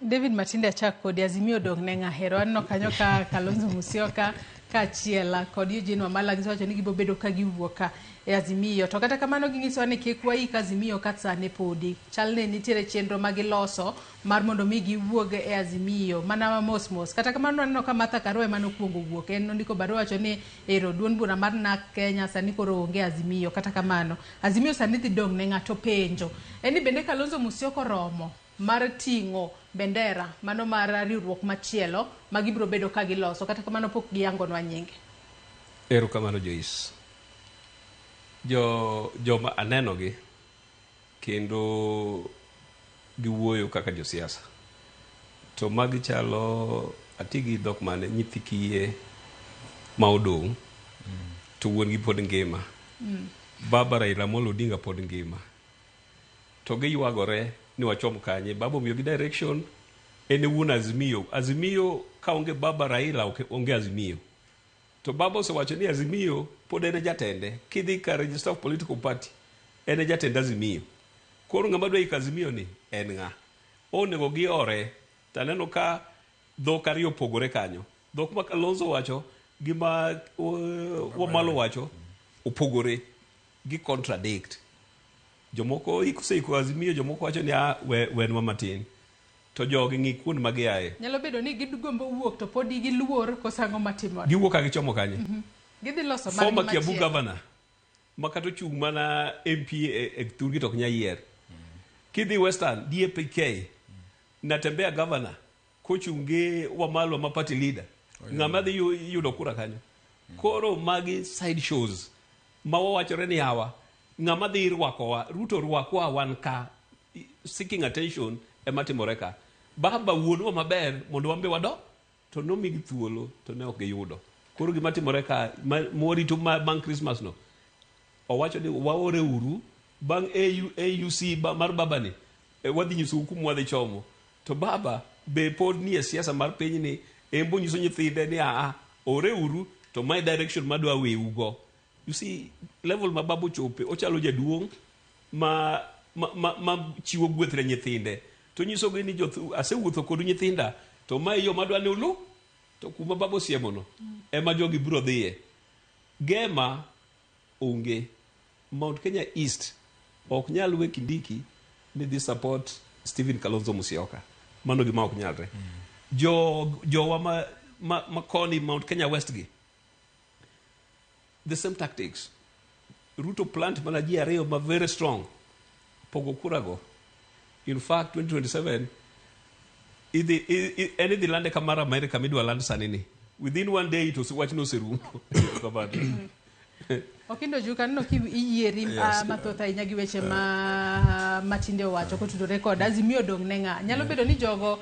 S1: David Matinde achak kodi. Azimio odong' ne ng'a hero? Aneno kanyo ka Kalonzo Musyoka kaachiel kod Eugene Wamalwa gisewacho ni gibobedo ka giwuok ka e Azimio. To kata kamano ginyisowa ni kik waik Azimio ka sani podi. Chal ni nitiere chenro ma giloso mar mondo mi giwuog e Azimio mana mos mos. Kata kamano aneno ka Martha Karua ema nokwongo wuok. En nondiko barua wacho ni ero duond bura mar NARC Kenya sani koro onge Azimio. Kata kamano Azimio sani dhi dong' ne ng'ato penjo. En ni bende Kalonzo Musyoka oromo mar ting'o bendera mano mar riwruok machielo ma gibiro bedo ka giloso. Kata kamano pok giyangonwa nyinge.
S2: Erokamano Joyce. Joma anenogi kendo Giwuoyo kaka josiasa. To magi chalo ati gi dhok mane nyithi kiye ma odong' to wuon gi pod ngima. Baba Raila Amolo Odinga pod ngima. To giywagore ni wachom kanye. Baba omiyogi direction en e wuon Azimio. Azimio ka onge baba Raila ok onge Azimio. To baba osewacho ni Azimio pod en e jatende. Kidhi ka register of political party en e jatend Azimio. Koro ng'ama dwa iko Azimio ni en ng'a? Onego giore. To aneno ka dhok ariyo opogore kanyo. Dhok ma Kalonzo owacho gi ma Wamalwa owacho opogore. Gi contradict. Jomoko oseiko Azimio, jomoko wacho ni ah, wenwa matin. To jogi ng'i kuond ma giaye.
S1: Nyalo bedo ni gigombo wuok to podi giluor koso ang'o matimore.
S2: Giwuok ka gichomo kanye?
S1: Gidhi loso margi
S2: Former Kiambu
S1: machielo.
S2: governor ma kata ochung' mana MP e thurgi to ok nyal yier. Kidhi Western, DAPK, Natembeya governor kochung' gi Wamalwa ma party leader. Ng'ama dhi yudo kura kanyo? Koro magi side shows ma wawachore ni hawa ng'ama dhi rwakowa Ruto rwakwa wan ka seeking attention ema timore ka. Baba wuonwa maber mondo wan be wado to nomigi thuolo to ne ok giyudo. Koro gima timore ka mwarito bang' Christmas no owacho ni waore uru bang' AUC mar baba ni wadhi nyisou kuma wadhi chomo. To baba be pod nie siasa mar pinyni en bo nyiso nyithinde ni aa ore uru to my direction madwa weu go. You see level ma baba ochope ochalo jaduong' ma chiwo gweth ne nyithinde to nyisogi ni asewuotho kodu nyithinda to mae yo madwa ni ulu to kuma baba osiemono ema jogi biro dhiye. Gema onge. Mount Kenya East ok nyal we Kindiki ni dhi support Stephen Kalonzo Musyoka. Mano gima ok nyalre. Jowa ma koni Mount Kenya West gi the same tactics. Ruto plant mana ji ariyo ma very strong pogo kura go. In fact 2027 en idhi lande kamar America midwa land sani ni. Within one day to wachno oserumo. Kamano.
S1: Okindo Juka, aneno ki iyieri mathoth ahinya gi weche ma Matinde owacho kotudore kod Azimio odong' ne ng'a. Nyalo bedo ni jogo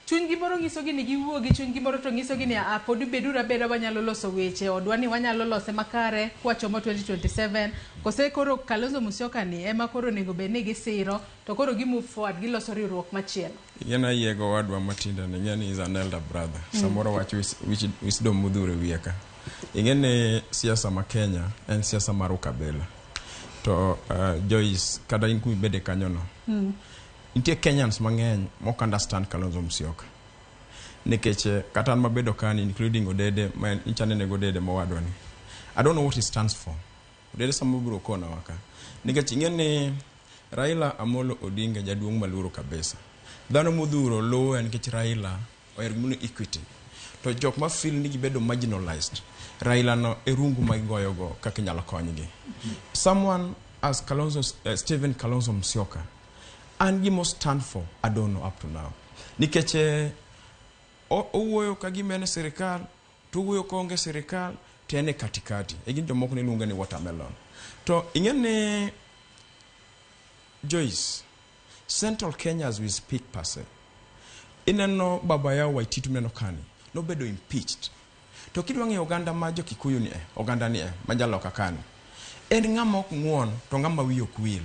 S1: chunygi moro nyisogi ni giwuogi, chunygi moro to nyisogi ni pod beduru abeda wanyalo loso weche, odwa ni wanyalo lose makare kwachomo 2027. Kose koro Kalonzo Musyoka ni ema koro onego bed ni gisiro to koro gi move forward giloso riwruok machielo.
S3: Ing'e ni ayiego owadwa Matinde ni, ing'e ni is an elder brother. Samoro wacho wisdom modhuro e wiye ka. Ing'e ni siasa ma Kenya en siasa mar ukabila. To Joyce, kata in kumibede kanyo no, nitie Kenyans mang'eny mok understand Kalonzo Musyoka. Nikech kata an mabedo kani including Odede, ma nyicha nene go Odede mowadwa ni. I don't know what he stands for. Odede sama obiro konowa ka. Nikech ing'e ni Raila Amolo Odinga jaduong' maluoro kabisa. Dhano modhuro luwe nikech Raila ohero gimoro ni equity. To jok ma feel ni gibedo marginalized, Raila no e rungu ma gigoyogo kaka inyalo konygi. Someone as Kalonzo, Stephen Kalonzo Musyoka, an gima o stand for, I don't know up to now. Nikech owuoyo ka gima en e sirikal, to owuoyo ka onge sirikal, to en e katikati. E gin jomoko ne luonge ni watermelon. To ing'e ni Joyce, Central Kenya as we speak per se, ineno baba yao Waititu mineno kani, nobedo impeached. To kidwa ng'iyo oganda ma jo Kikuyu ni e, oganda ni e, ma jaloka kani, en ng'ama ok ng'uon to ng'ama wiye ok wil.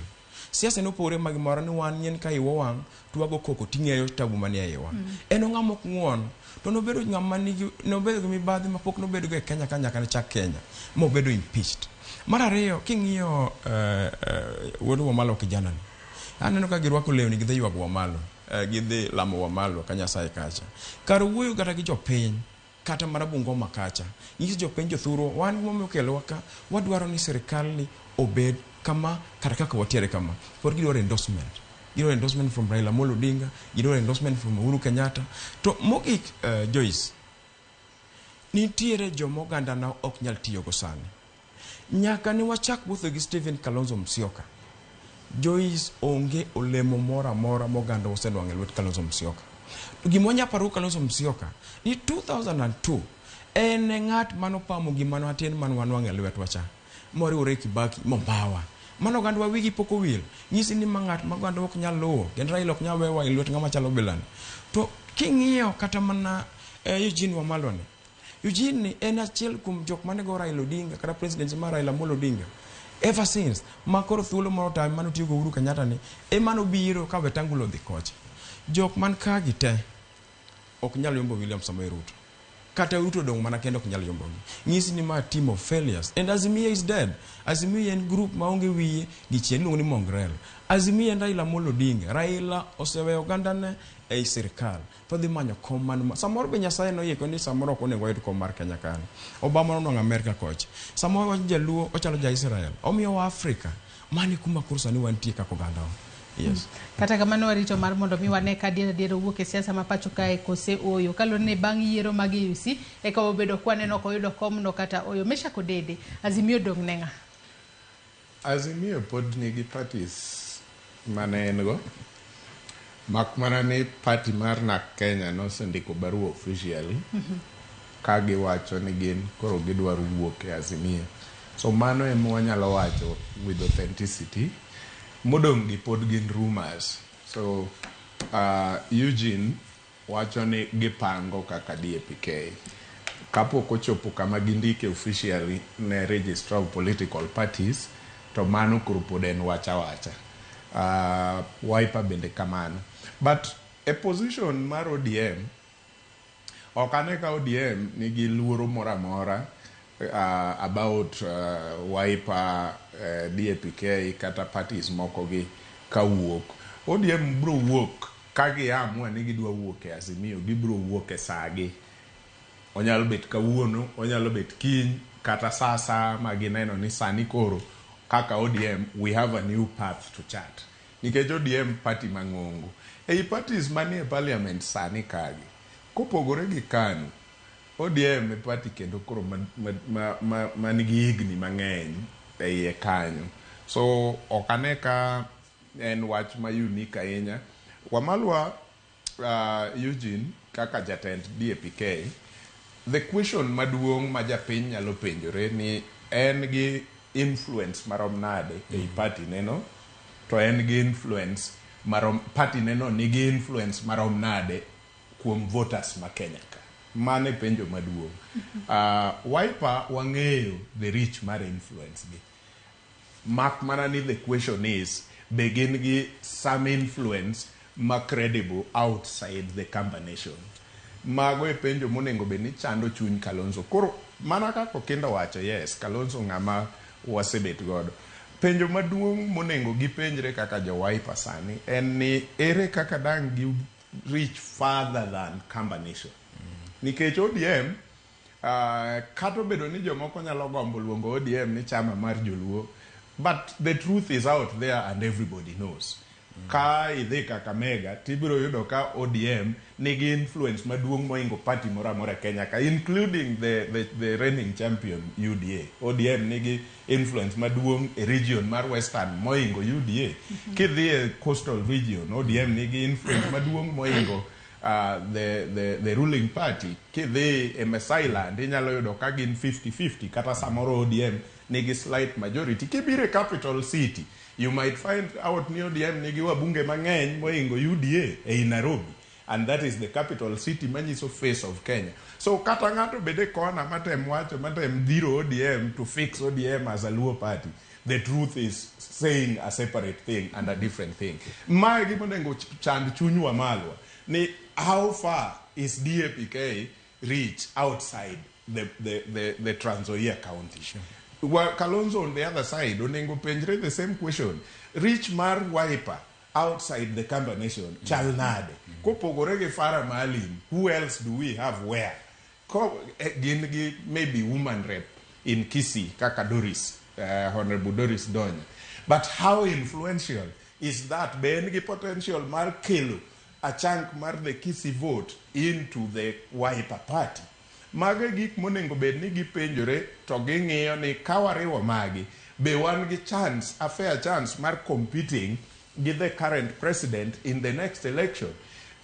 S3: Siasa nopogore ma gimoro ni wan nyien ka iwa wang' to wago koko ting'eyo tabu manie iwa. En ng'ama ok ng'uon to nobedo ng'ama nigi nobedo gi mibadhi mapok nobedo go e Kenya ka nyaka ne chak Kenya mobedo impeached. Mar ariyo king'iyo wuod Wamalwa kijana ni, aneno ka girwako lewni gidhi ywago Wamalwa, gidhi lamo Wamalwa ka Nyasaye kacha. Kar wuoyo kata gi jopiny kata mana Bungoma kacha, nyiso jopiny jothurwa wan gimomiyo okelowa ka, wadwaro ni sirikal ni obed kama kata kaka watiere kama. Pod gidwaro endorsement. Gidwaro endorsement from Raila Amolo Odinga, gidwaro endorsement from Uhuru Kenyatta. To mogik Joyce, nitiere joma oganda na ok nyal tiyogo sani. Nyaka ne wachak wuotho gi Stephen Kalonzo Musyoka, Joyce onge olemo moro amora moganda osenwang'o e lwet Kalonzo Musyoka. To gima wanyalo paro Kalonzo Musyoka ni 2002 en e ng'at manopamo gima matin mane wanwang'o e lwetwa cha moriwore Kibaki momawa. Mano oganda wigi pok owil. Nyisi ni ma ng'at ma oganda ok nyal luwo kendo Raila ok nyal wewa e lwet ng'ama chalo bilani. To king'iyo kata mana Eugene Wamalwa ni, Eugene ni en achiel kuom jok mane go Raila Odinga kata presidency mar Raila Amolo Odinga. Ever since ma koro thuolo moro time mane otiyo go Uhuru Kenyatta ni ema nobiro ka Wetangula odhi kocha. Jok man ka gi te ok nyal yombo William Samoei Ruto. Kata Ruto odong' mana kende ok nyal yombogi. Nyisi ni ma team of failures. And Azimio is dead. Azimio en group maonge wiye gi chien iluongo ni mongrel. Azimio en Raila Amolo Odinga. Raila oseweyo ogandane ei sirkal to odhi manyo kom man ma samoro be Nyasaye noyiko ni samoro ok onego oyud kom mar Kenya kani. Obama nonwang'o Amerika kocha. Samoro wach jaluo ochalo ja Israel. Omiyowa Afrika. Mano e kuma koro sani wantie kaka ogandawa. Yes.
S1: Kata kamano warito mar mondo mi wane ka adier adier owuok e siasa ma pacho kae kose ooyo. Kaluwore ni bang' yiero mag AUC eka wabedo kwaneno koyudo komno kata ooyo. Meshack Odede, Azimio dong' ne ng'a?
S4: Azimio pod nigi parties mane en go. Mak mana ni party mar NARC Kenya nosendiko barua officially ka giwacho ni gin koro gidwaro wuok e Azimio. So mano ema wanyalo wacho with authenticity. Modong' gi pod gin rumors. So Eugene wacho ni gipango kaka DAPK. Kapok ochopo kama gindike officially ne Registrar of Political Parties, to mano koro pod en wach awacha. Wiper bende kamano. But e position mar ODM, ok ane ka ODM nigi luoro moro amora about Wiper, DAPK kata parties moko gi kawuok. ODM bro wuok ka giamua ni gidwa wuok e Azimio, gibro wuok e sagi. Onyalo bet kawuono, onyalo bet kiny, kata sa asaya ma gineno ni sani koro kaka ODM we have a new path to chart. Nikech ODM party mang'ongo. Ei parties manie parliament sani kagi, kopogore gi KANU, ODM e party kendo koro ma nigi higni mang'eny e iye kanyo. So ok ane ka en wach ma unique ahinya. Wamalwa Eugene kaka jatend DAPK, the question maduong' ma japiny nyalo penjore ni en gi influence marom nade ei party neno, to en gi influence marom party neno nigi influence marom nade kuom voters ma Kenya ka. Mano e penjo maduong'. Wiper wang'eyo the reach mar influence gi. Mak mana ni the question is, be gin gi some influence ma credible outside the combination? Mago e penjo monego bed ni chando chuny Kalonzo. Koro mana kaka Okindo wacho, yes, Kalonzo ng'ama wasebet godo. Penjo maduong' monego gipenjre kaka jo Wiper sani en ni ere kaka dang' gi reach further than combination. Nikech ODM kata obedo ni jomoko nyalo gombo luongo ODM ni chama mar joluo, but the truth is out there and everybody knows. Ka idhi Kakamega tibiro yudo ka ODM nigi influence maduong' moingo party moro amora e Kenya ka, including the reigning champion UDA. ODM nigi influence maduong' e region mar Western moingo UDA. Kidhi e coastal region, ODM nigi influence maduong' moingo the ruling party. Kidhi e Masailand, inyalo yudo ka gin 50-50, kata samoro ODM nigi slight majority. Kibiro e capital city, you might find out ni ODM nigi wabunge mang'eny moingo UDA ei Nairobi. And that is the capital city manyiso face of Kenya. So kata ng'ato bed e kona matem wacho, matem dhiro ODM to fix ODM as a Luo party, the truth is saying a separate thing and a different thing. Mae gima onego chand chuny Wamalwa, ni how far is DAPK reach outside the Trans Nzoia County? Sure. Well, Kalonzo on the other side, onego penjre the same question. Reach mar Wiper outside the combination, chal nade? Kopogore gi Farah Maalim, who else do we have where? Ko, gin gi maybe woman rep in Kisii, kaka Doris, Honorable Doris Donya. But how influential is that? Be en gi potential mar kelo a chunk mar the Kisii vote into the Wiper party? Mago e gik monego bed ni gipenjore to ging'iyo ni ka wariwo magi, be wan gi chance, a fair chance mar competing gi the current president in the next election.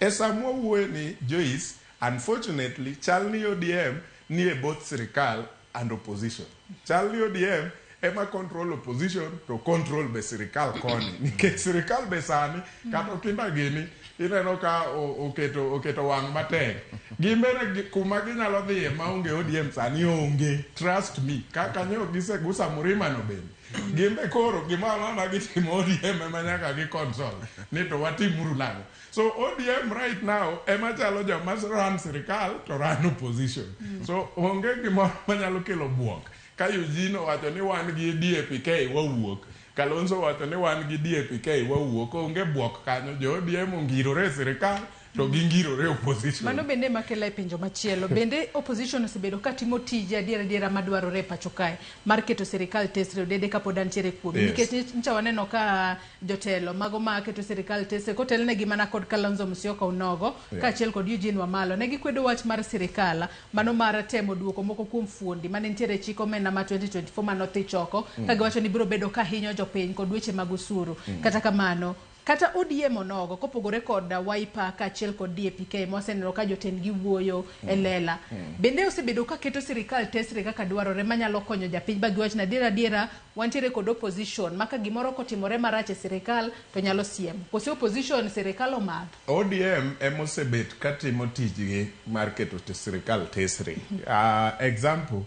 S4: E sama wawuoyo ni Joyce, unfortunately, chal ni ODM ni e both sirikal and opposition. Chal ni ODM
S18: ema control opposition to control be sirikal koni nikech sirikal be sani kata Okinda gini ineno ka oketo oketo wang' matek gin bende kuma ginyalo dhiye maonge ODM sani onge trust me kaka nyo gisegusa Murima no bende gin be koro gimoro amora gitimo ODM ema nyaka gi consult ni to watimuru nang'o so ODM right now ema chalo joma run sirikal to run opposition so onge gimoro manyalo kelo buok ka Eugene owacho ni wan gi DAPK wawuok Kalonzo owacho ni wan gi DAPK wawuok onge buok kanyo jo ODM ongirore e sirikal to gingirore e opposition
S1: Mano bende ema kela e penjo machielo. Bende opposition osebedo ka timo tije adier adiera madwarore e pacho kae mar keto sirikal tesre odede kapod antiere kuomi.
S18: Yes.
S1: Nikech ncha waneno ka jotelo mago ma keto sirikal tesre kotelnegi mana kod Kalonzo Musyoka Onogo kaachiel kod Eugene Wamalwa ne gikwedo wach mar sirikal mano mar temo duoko moko kuom fuondi mane nitiere e chik omenda ma 2024 manothich oko ka giwacho ni biro bedo ka hinyo jopiny kod weche mag osuru. Kata kamano kata ODM onogo kopogore kod Wiper kaachiel kod DAPK mwaseneno ka jotendgi wuoyo e lela bende osebedo ka keto sirikal tesre kaka dwarore manyalo konyo japiny ba giwach ni adiera adiera wantiere kod opposition ma ka gimoro kotimore marach e sirikal to nyalo siemo kose opposition sirikal omadho
S18: ODM emosebet katimo tijgi mar keto sirikal tesre. Example,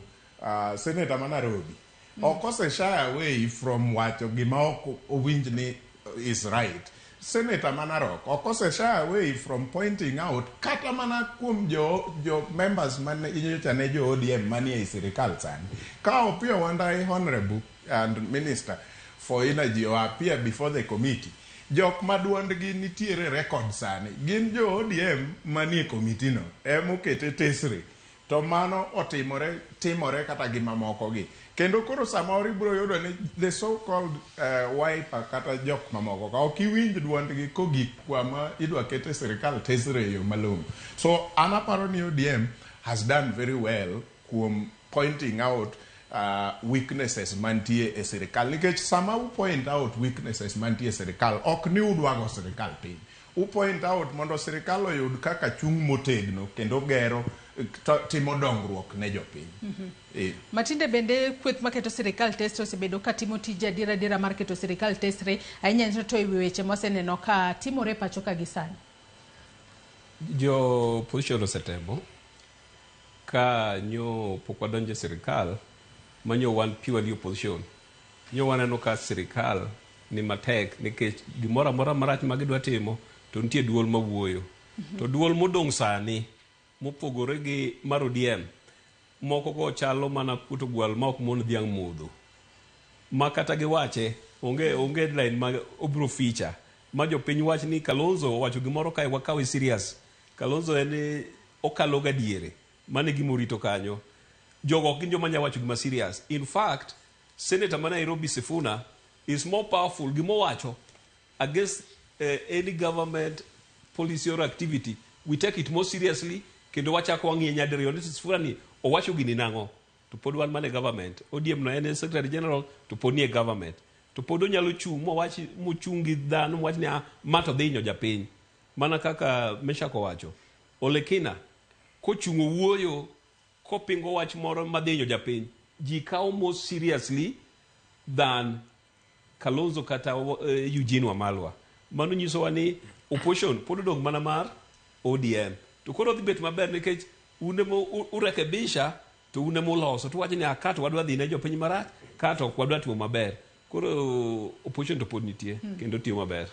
S18: Senator ma Nairobi ok ose shy away from wacho gima ok owinj ni is right. Senator ma Narok ok ose shy away from pointing out kata mana kuom jo members mane nyocha ne jo ODM manie ei sirikal sani. Ka Opiyo Wandayi honorable and minister for energy o appear before the committee jok ma duondgi nitiere record sani gin jo ODM manie committee no emokete tesre to mano otimore timore kata gi mamoko gi kendo koro samoro ibiro yudo ni the so called Wiper kata jok mamoko ka ok iwinj duondgi kogik kwama idwa kete sirikal tesre e yo malong'o so an aparo ni ODM has done very well kuom pointing out weaknesses mantie e sirikal nikech sama u point out weaknesses mantie e sirikal ok ni udwa go sirikal piny u point out mondo sirikal oyud kaka chung' motegno kendo gero timo dongruok ne jopiny.
S1: Matinde bende kweth maketo sirikal tesre osebedo ka timo tije adiera adiera mar keto sirikal tesre ahinya to e wi weche mwaseneno ka timore pacho ka gi sani.
S2: Jo opposition osetemo ka nyo pok wadonjo e sirikal manyo wan purely opposition nyo waneno ka sirikal ni matek nikech gimoro amora marach ma gidwa timo to nitie duol mawuoyo to duol modong' sani mopogore gi mar ODM moko go chalo mana kuto gwal ma ok mon dhiang' modho ma kata giwache onge headline ma obiro feature ma jopiny wach ni Kalonzo owacho gimoro kae wakawe serious Kalonzo en okalo gadiere mano e gima orito kanyo jogo ok gin joma nya wacho gima serious in fact senator ma Nairobi Sifuna is more powerful gimowacho against any government policy or activity we take it more seriously kendo wachako wang'iye nyadiriyo ni Sifuna ni owacho gini nang'o to pod wan mana e government ODM no en secretary general to pod nie government to pod onyalo chung' mowach mochung' gi dhano mowach ni ah, ma to dhi hinyo japiny mana kaka Meshak owacho Olekina kochung' owuoyo kopingo wach moro madhi hinyo japiny ji kawo more seriously than Kalonzo kata Eugene Wamalwa mano nyisowa ni opposition pod odong' mana mar ODM to koro dhi bet maber nikech un ema urekebisha to un ema uloso to wacho ni ah, ka to wadwa dhi ne jopiny marach ka to ok wadwa timo maber koro opposition to pod nitie kendo tiyo maber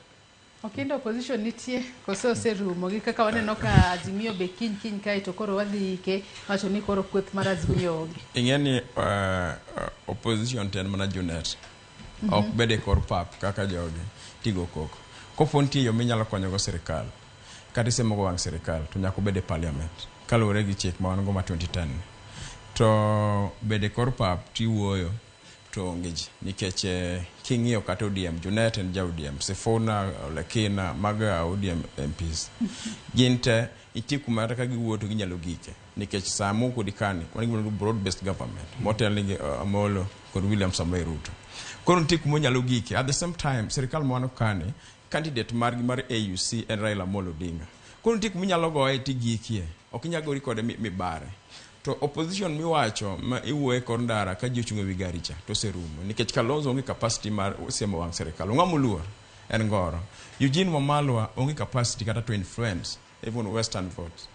S1: Okindo opposition nitie kose oserumo gi kaka waneno ka Azimio be kiny kiny kae to koro wadhi ike wacho ni koro kweth mar Azimio onge.
S3: Ing'e ni opposition to en mana junet. Ok bed e kor pap kaka jogi tigo koko. Kopo nitie yo minyalo konyogo sirikal, kata isemogo wang' sirikal, to nyaka obed e parliament kaluwore gi chik ma wan go ma 2010. To bed e kor pap tiwuoyo to onge ji nikech king'iyo kata ODM, Junet en ja ODM, Sifuna, Olekina, mago a ODM MPs. Gin te nitie kuma kata ka giwuoyo to ginyalo gike nikech sama kodi kani wan gi gimoro broad based government motelne gi Amolo kod William Samoei Ruto. Koro nitie kuma onyalo gike. At the same time, sirikal ma wan kani, candidate margi mar AUC en Raila Amolo Odinga. Koro nitie kuma inyalo goye tigikie. Ok inyal gori kode mibare. To To opposition miwacho ma iwuoye e kor ndara ka ji ochung' e wi gari cha to oserumo nikech Kalonzo onge capacity mar siemo wang' sirikal. Ong'ama oluor en Ngoro. Eugene Wamalwa onge capacity kata to influence even western votes.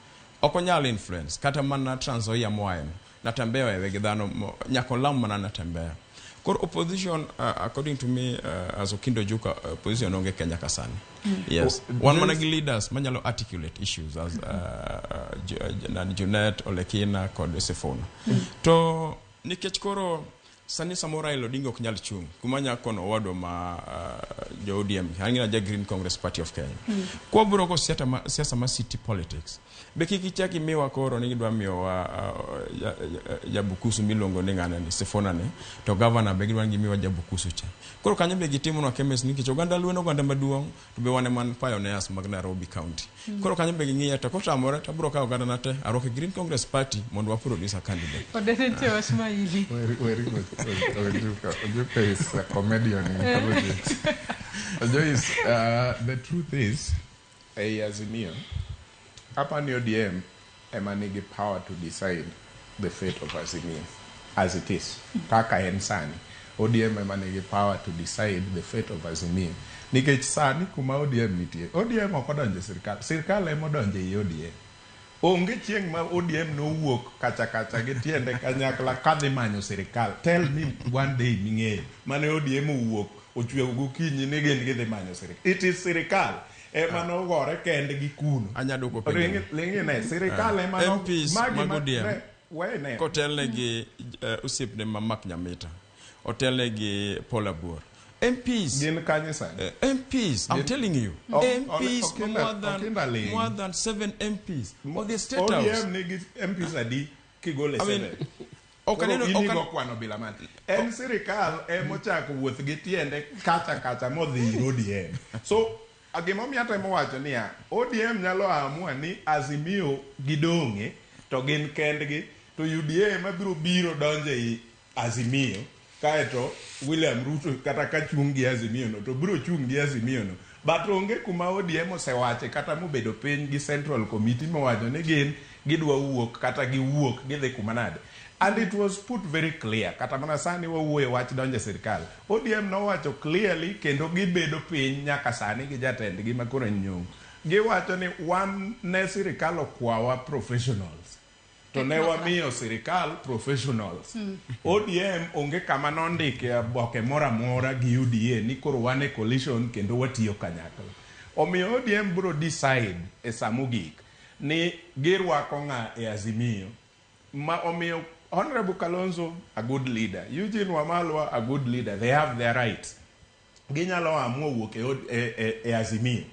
S3: Ok onyal influence kata mana Trans Nzoia moaye no. Natembeya ohewe gi dhano nyaka olam mana Natembeya. Koro opposition according to me as Okindo Ojuka opposition onge Kenya ka sani. Yes. Wan mana gi leaders manyalo articulate issues as nani Junet, Olekina kod Sifuna. To nikech koro sani samoro Raila Odinga ok nyal chung' kuma nya kono owadwa ma jo ODM an gina ja Green Congress Party of Kenya. Kwabiro go siasa ma, siasa ma city politics be kik ichak imiwa koro ni gidwa miyowa jabukusu miluongo ni ng'ane ni Sifuna ni to governor be gidwa ni gimiwa jabukusu cha. Koro kanyo be gitimonwa chemist nikech oganda Luo en oganda maduong' to be wan ema pioneers mag Nairobi County. Koro kanyo be ging'iye to kotamore to abiro kawo oganda na te arwako e Green Congress Party mondo wa produce a candidate.
S1: Odede nitie wach ma ili.
S4: Weri weri Ojuka, Ojuka is a comedian in politics. Joyce, the truth is, ei Azimio, apa ni ODM ema nigi power to decide the fate of Azimio as it is. Kaka en sani. ODM ema nigi power to decide the fate of Azimio. Nikech sani kuma ODM nitie, ODM ok odonjo e sirkal, sirkal ema odonjo ei ODM. Onge chieng' ma ODM nowuok kacha kacha gi tiende kanyakla kadhi manyo sirikal. Tell me one day ming'eyo mane ODM owuok ochiew gokinyi ni gin gidhi manyo sirikal. It is sirikal ema nogore kendgi kuno.
S3: Anya duoko penjo.
S4: Ling'ine, sirikal ema no-
S3: MPs
S4: magi
S3: mag
S4: ma-
S3: ODM
S4: wene.
S3: kotelne gi osiepne ma Mark Nyamita, otelne gi Paul Abuor. MPs
S4: gin kanye sani?
S3: MPs, I'm telling you, MPs
S4: Okinda ling.
S3: more than 7 MPs of the state house.
S18: ODM nigi MPs adi kigole
S3: I mean,
S18: 7?
S3: ok
S18: Koro
S3: aneno-
S18: in
S3: ok
S18: igo kwano bila mane. En sirikal emochako wuoth gi tiende kacha kacha modhi ir ODM. So gimomiyo atemo wacho niya, ODM nyalo amua ni Azimio gidong'e to gin kendgi to UDA ema biro biro donjo ei Azimio kaeto William Ruto kata ka chung' gi Azimio no to biro chung' gi Azimio no. But onge kuma ODM osewache kata mobedo piny gi Central Committee mowacho ni gin gidwa wuok kata giwuok gidhi kuma nade. And it was put very clear kata mana sani wawuoyo wach donjo e sirikal. ODM nowacho clearly kendo gibedo piny nyaka sani gi jatendgi ma koro en Nyong'o. Giwacho ni wan ne sirikal okwawa professionals. To ne wamiyo sirikal professionals. ODM onge kama nondike oboke moro amora gi UDA ni koro wan e coalition kendo watiyo kanyakla. Omiyo ODM biro decide e sa mogik ni girwako ng'a e Azimio. Ma omiyo Honorable Kalonzo a good leader, Eugene Wamalwa a good leader, they have their rights. Ginyalo amua wuok e Azimio.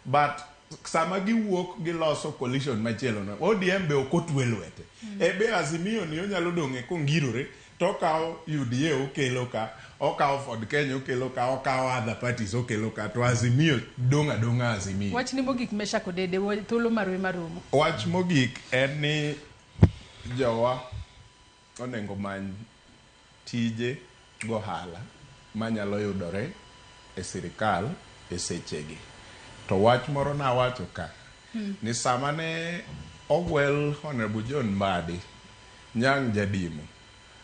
S18: But sama giwuok giloso coalition machielo no, ODM be ok otwe lwete. Ebe Azimio ni onyalo dong' kongirore to okawo UDA okelo ka, okawo Ford Kenya okelo ka, okawo other parties okelo ka, to Azimio dong' adong'a Azimio.
S1: Wachni mogik Meshak Odede, thuolo marwe marumo.
S18: Wach mogik en ni jowa onego many tije gohala manyalo yudore e sirikal e sechegi. To wach moro nawacho ka ni sama ne ogwel Honorable John Mbadi Nyang' Jadimo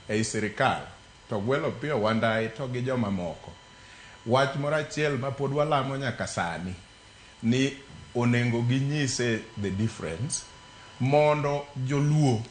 S18: ei sirikal to ogwelo Opiyo Wandayi to gi joma moko. Wach moro achiel ma pod walamo nyaka sani ni onego ginyise the difference mondo joluo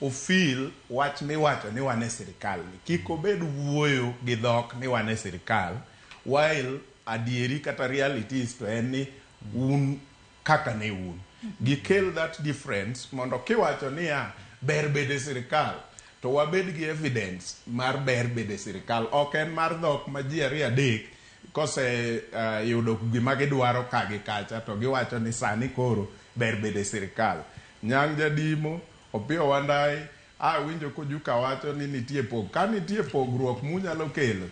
S18: ofil wach miwacho ni wan e sirikal ni kik obed wuoyo gi dhok ni wan e sirikal while adieri kata realities to en ni un kaka ne un gikel that difference mondo kiwacho niya ber bedo e sirikal to wabed gi evidence mar ber bedo e sirikal ok en mar dhok ma ji ariyo adek kose yudo gima gidwaro ka gi kacha to giwacho ni sani koro ber bedo e sirikal. Nyang' Jadimo, Opiyo Wandayi, awinjo Kojuka wacho ni nitie pog. Ka nitie pogruok munyalo kelo,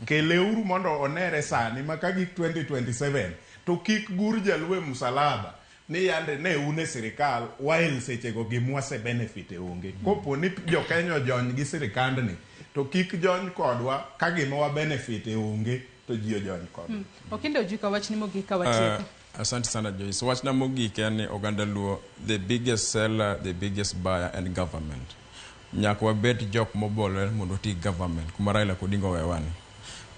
S18: keleuru mondo onere sani ma ka gik 2027 to kik gur jaluo e msalaba ni yande ne un e sirikal while sechego gimwase benefit e onge. Kopo ni jo Kenya ojony gi sirikandni to kik jony kodwa ka gima wa benefit e onge to ji ojony kodwa.
S1: Okindo Ojuka wachni mogik ka watieko.
S3: Asante sana Joyce. Wachna mogik en ni oganda Luo, the biggest seller, the biggest buyer en government. Nyaka wabed jok mobolore mondo oti government kuma Raila Odinga owewani.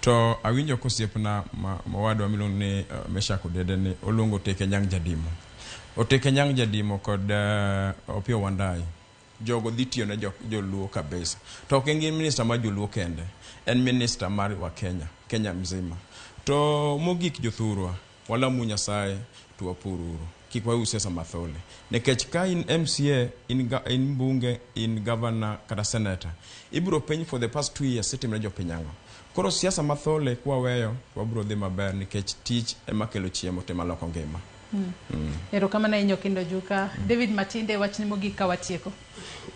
S3: To awinjo kosiepna ma owadwa miluongo ni Meshak Odede ni oluongo Oteke Nyang' Jadimo. Oteke Nyang' Jadimo kod Opiyo Wandayi jogo dhi tiyo ne joluo kabisa. To ok en gi minister mar joluo kende, en minister mar wa Kenya, Kenya mzima. To mogik jothurwa, walamu Nyasaye to wapururu. Kik wawe siasa mathole. Nikech ka in MCA, in, in mbunge, in governor kata senator, ibiro penj for the past 2 years itimne jopiny ang'o. Koro siasa mathole kwaweyo, wabiro dhi maber nikech tich ema kelo chiemo to ema loko ngima.
S1: Erokamano ahinya Okindo Ojuka. David Matinde, wachni mogik ka watieko.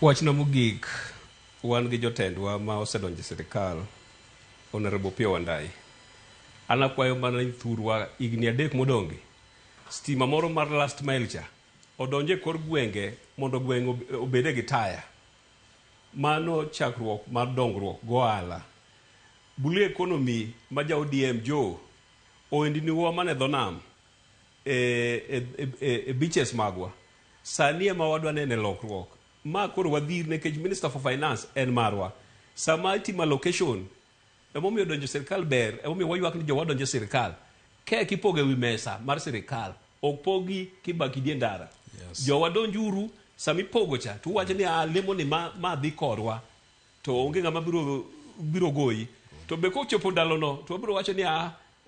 S2: Wachna mogik, wan gi jotendwa ma osedonjo e sirikal, Honorable Opiyo Wandayi. An akwayo mana thurwa higni 3 modong'gi, stima moro mar last mile cha odonje kor gwenge mondo gweng' obede gi taya. Mano chakruok mar dongruok gohala. Blue economy ma ja ODM Joe oendiniwa mana e dho nam e beaches magwa. Sani ema wadwa nene lokruok. Ma koro wadhir nikech Minister for Finance en marwa. Sama itimo allocation, emomiyo donjo sirikal ber, emomiyo waywak ni jowa donjo sirikal. Kek ipogo ewi mesa mar sirikal, ok pogi kibaki die ndara. Jowa donjuru, sama ipogo cha, to uwacho ni lemo ni ma dhi korwa, to onge ng'ama biro goyi. To be kochopo ndalono, to wabiro wacho ni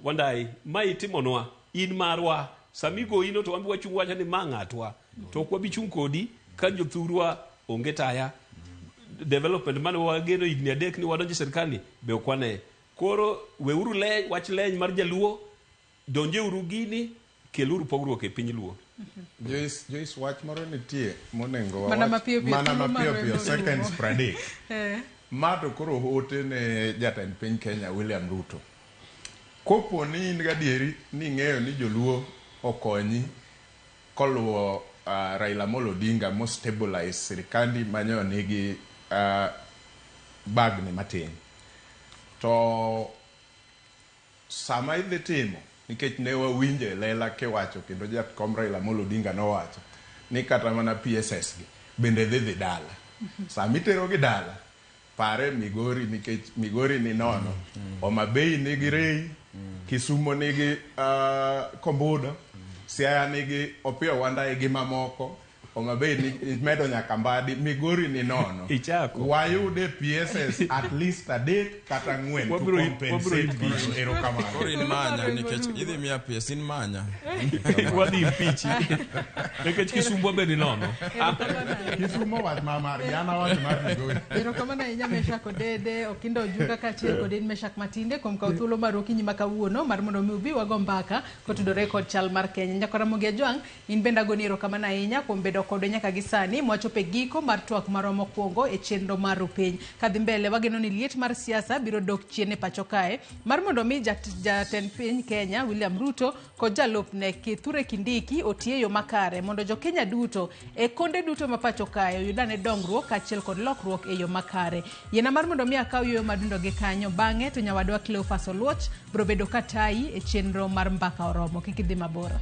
S2: Wandayi, ma itimonwa, in marwa. Sama igoyi no to wan be wachung' wacho ni ma ng'atwa. To ok wabi chung' kodi ka jothurwa onge taya. Development mane wageno higni 3 ni wadonjo e sirkal ni be ok wane. Koro weuru wach leny mar jaluo, donjeuru gini, keluru pogruok e piny luo.
S4: Joyce, wach moro nitie monego
S1: Mana mapiyo piyo,
S4: mana
S1: thuolo
S4: mapiyo
S1: mar
S4: piyo,
S1: wendo
S4: seconds
S1: rumo.
S4: 30. Ma to koro ote ne jatend piny Kenya William Ruto. Kopo ni in gadieri ni ing'eyo ni joluo okonyi koluwo Raila Amolo Odinga mo stabilize sirikandi manyo nigi bagni matin. To sama idhi timo, nikech ne wawinjo e lela kiwacho kendo jakom Raila Amolo Odinga nowacho ni kata mana PSS gi bende dhi dala. Sama itero gi dala, pare Migori nikech Migori ni nono. Homa Bay nigi Rei, Kisumo nigi Kombudo, Siaya nigi Opiyo Wandayi gi mamoko. Homa Bay ni medo nyaka Mbadi, Migori ni nono.
S2: Ichako.
S4: Wayude PSS at least 3 kata 4 to
S2: Wabiro
S4: compensate.
S2: impeach.
S4: Erokamano.
S3: Koro in manya nikech idhi miya PS in manya.
S2: Wadhi impeach. Nikech Kisumo be ni nono.
S4: Kisumo wach ma margi, an awacho mar Migori.
S1: Erokamano ahinya Meshak Odede, Okindo Ojuka kaachiel kod in Meshak Matinde kuom kawo thuolo mar okinyi ma kawuono mar mondo mi ubi wago mbaka kotudore kod chal mar Kenya. Nyakora Ramogi Ajwang', in bende agoni erokamano ahinya kuom bedo kodwa nyaka gi sani mwachopo e giko mar twak marwa mokwongo e chenro mar Rupiny. Kadhi mbele wageno ni liet mar siasa biro dok chien e pacho kae mar mondo mi jatend piny Kenya William Ruto kod jalupne Kithure Kindiki oti e yo makare mondo jo Kenya duto e konde duto ma pacho kae oyud ane dongruok kaachiel kod lokruok e yo makare. Yiena mar mondo mi akaw yueyo madundo gi kanyo bang'e to nyawadwa Cleophas Oluoch biro bedo ka tayi e chenro mar Mbaka Oromo. Kik idhi mabor.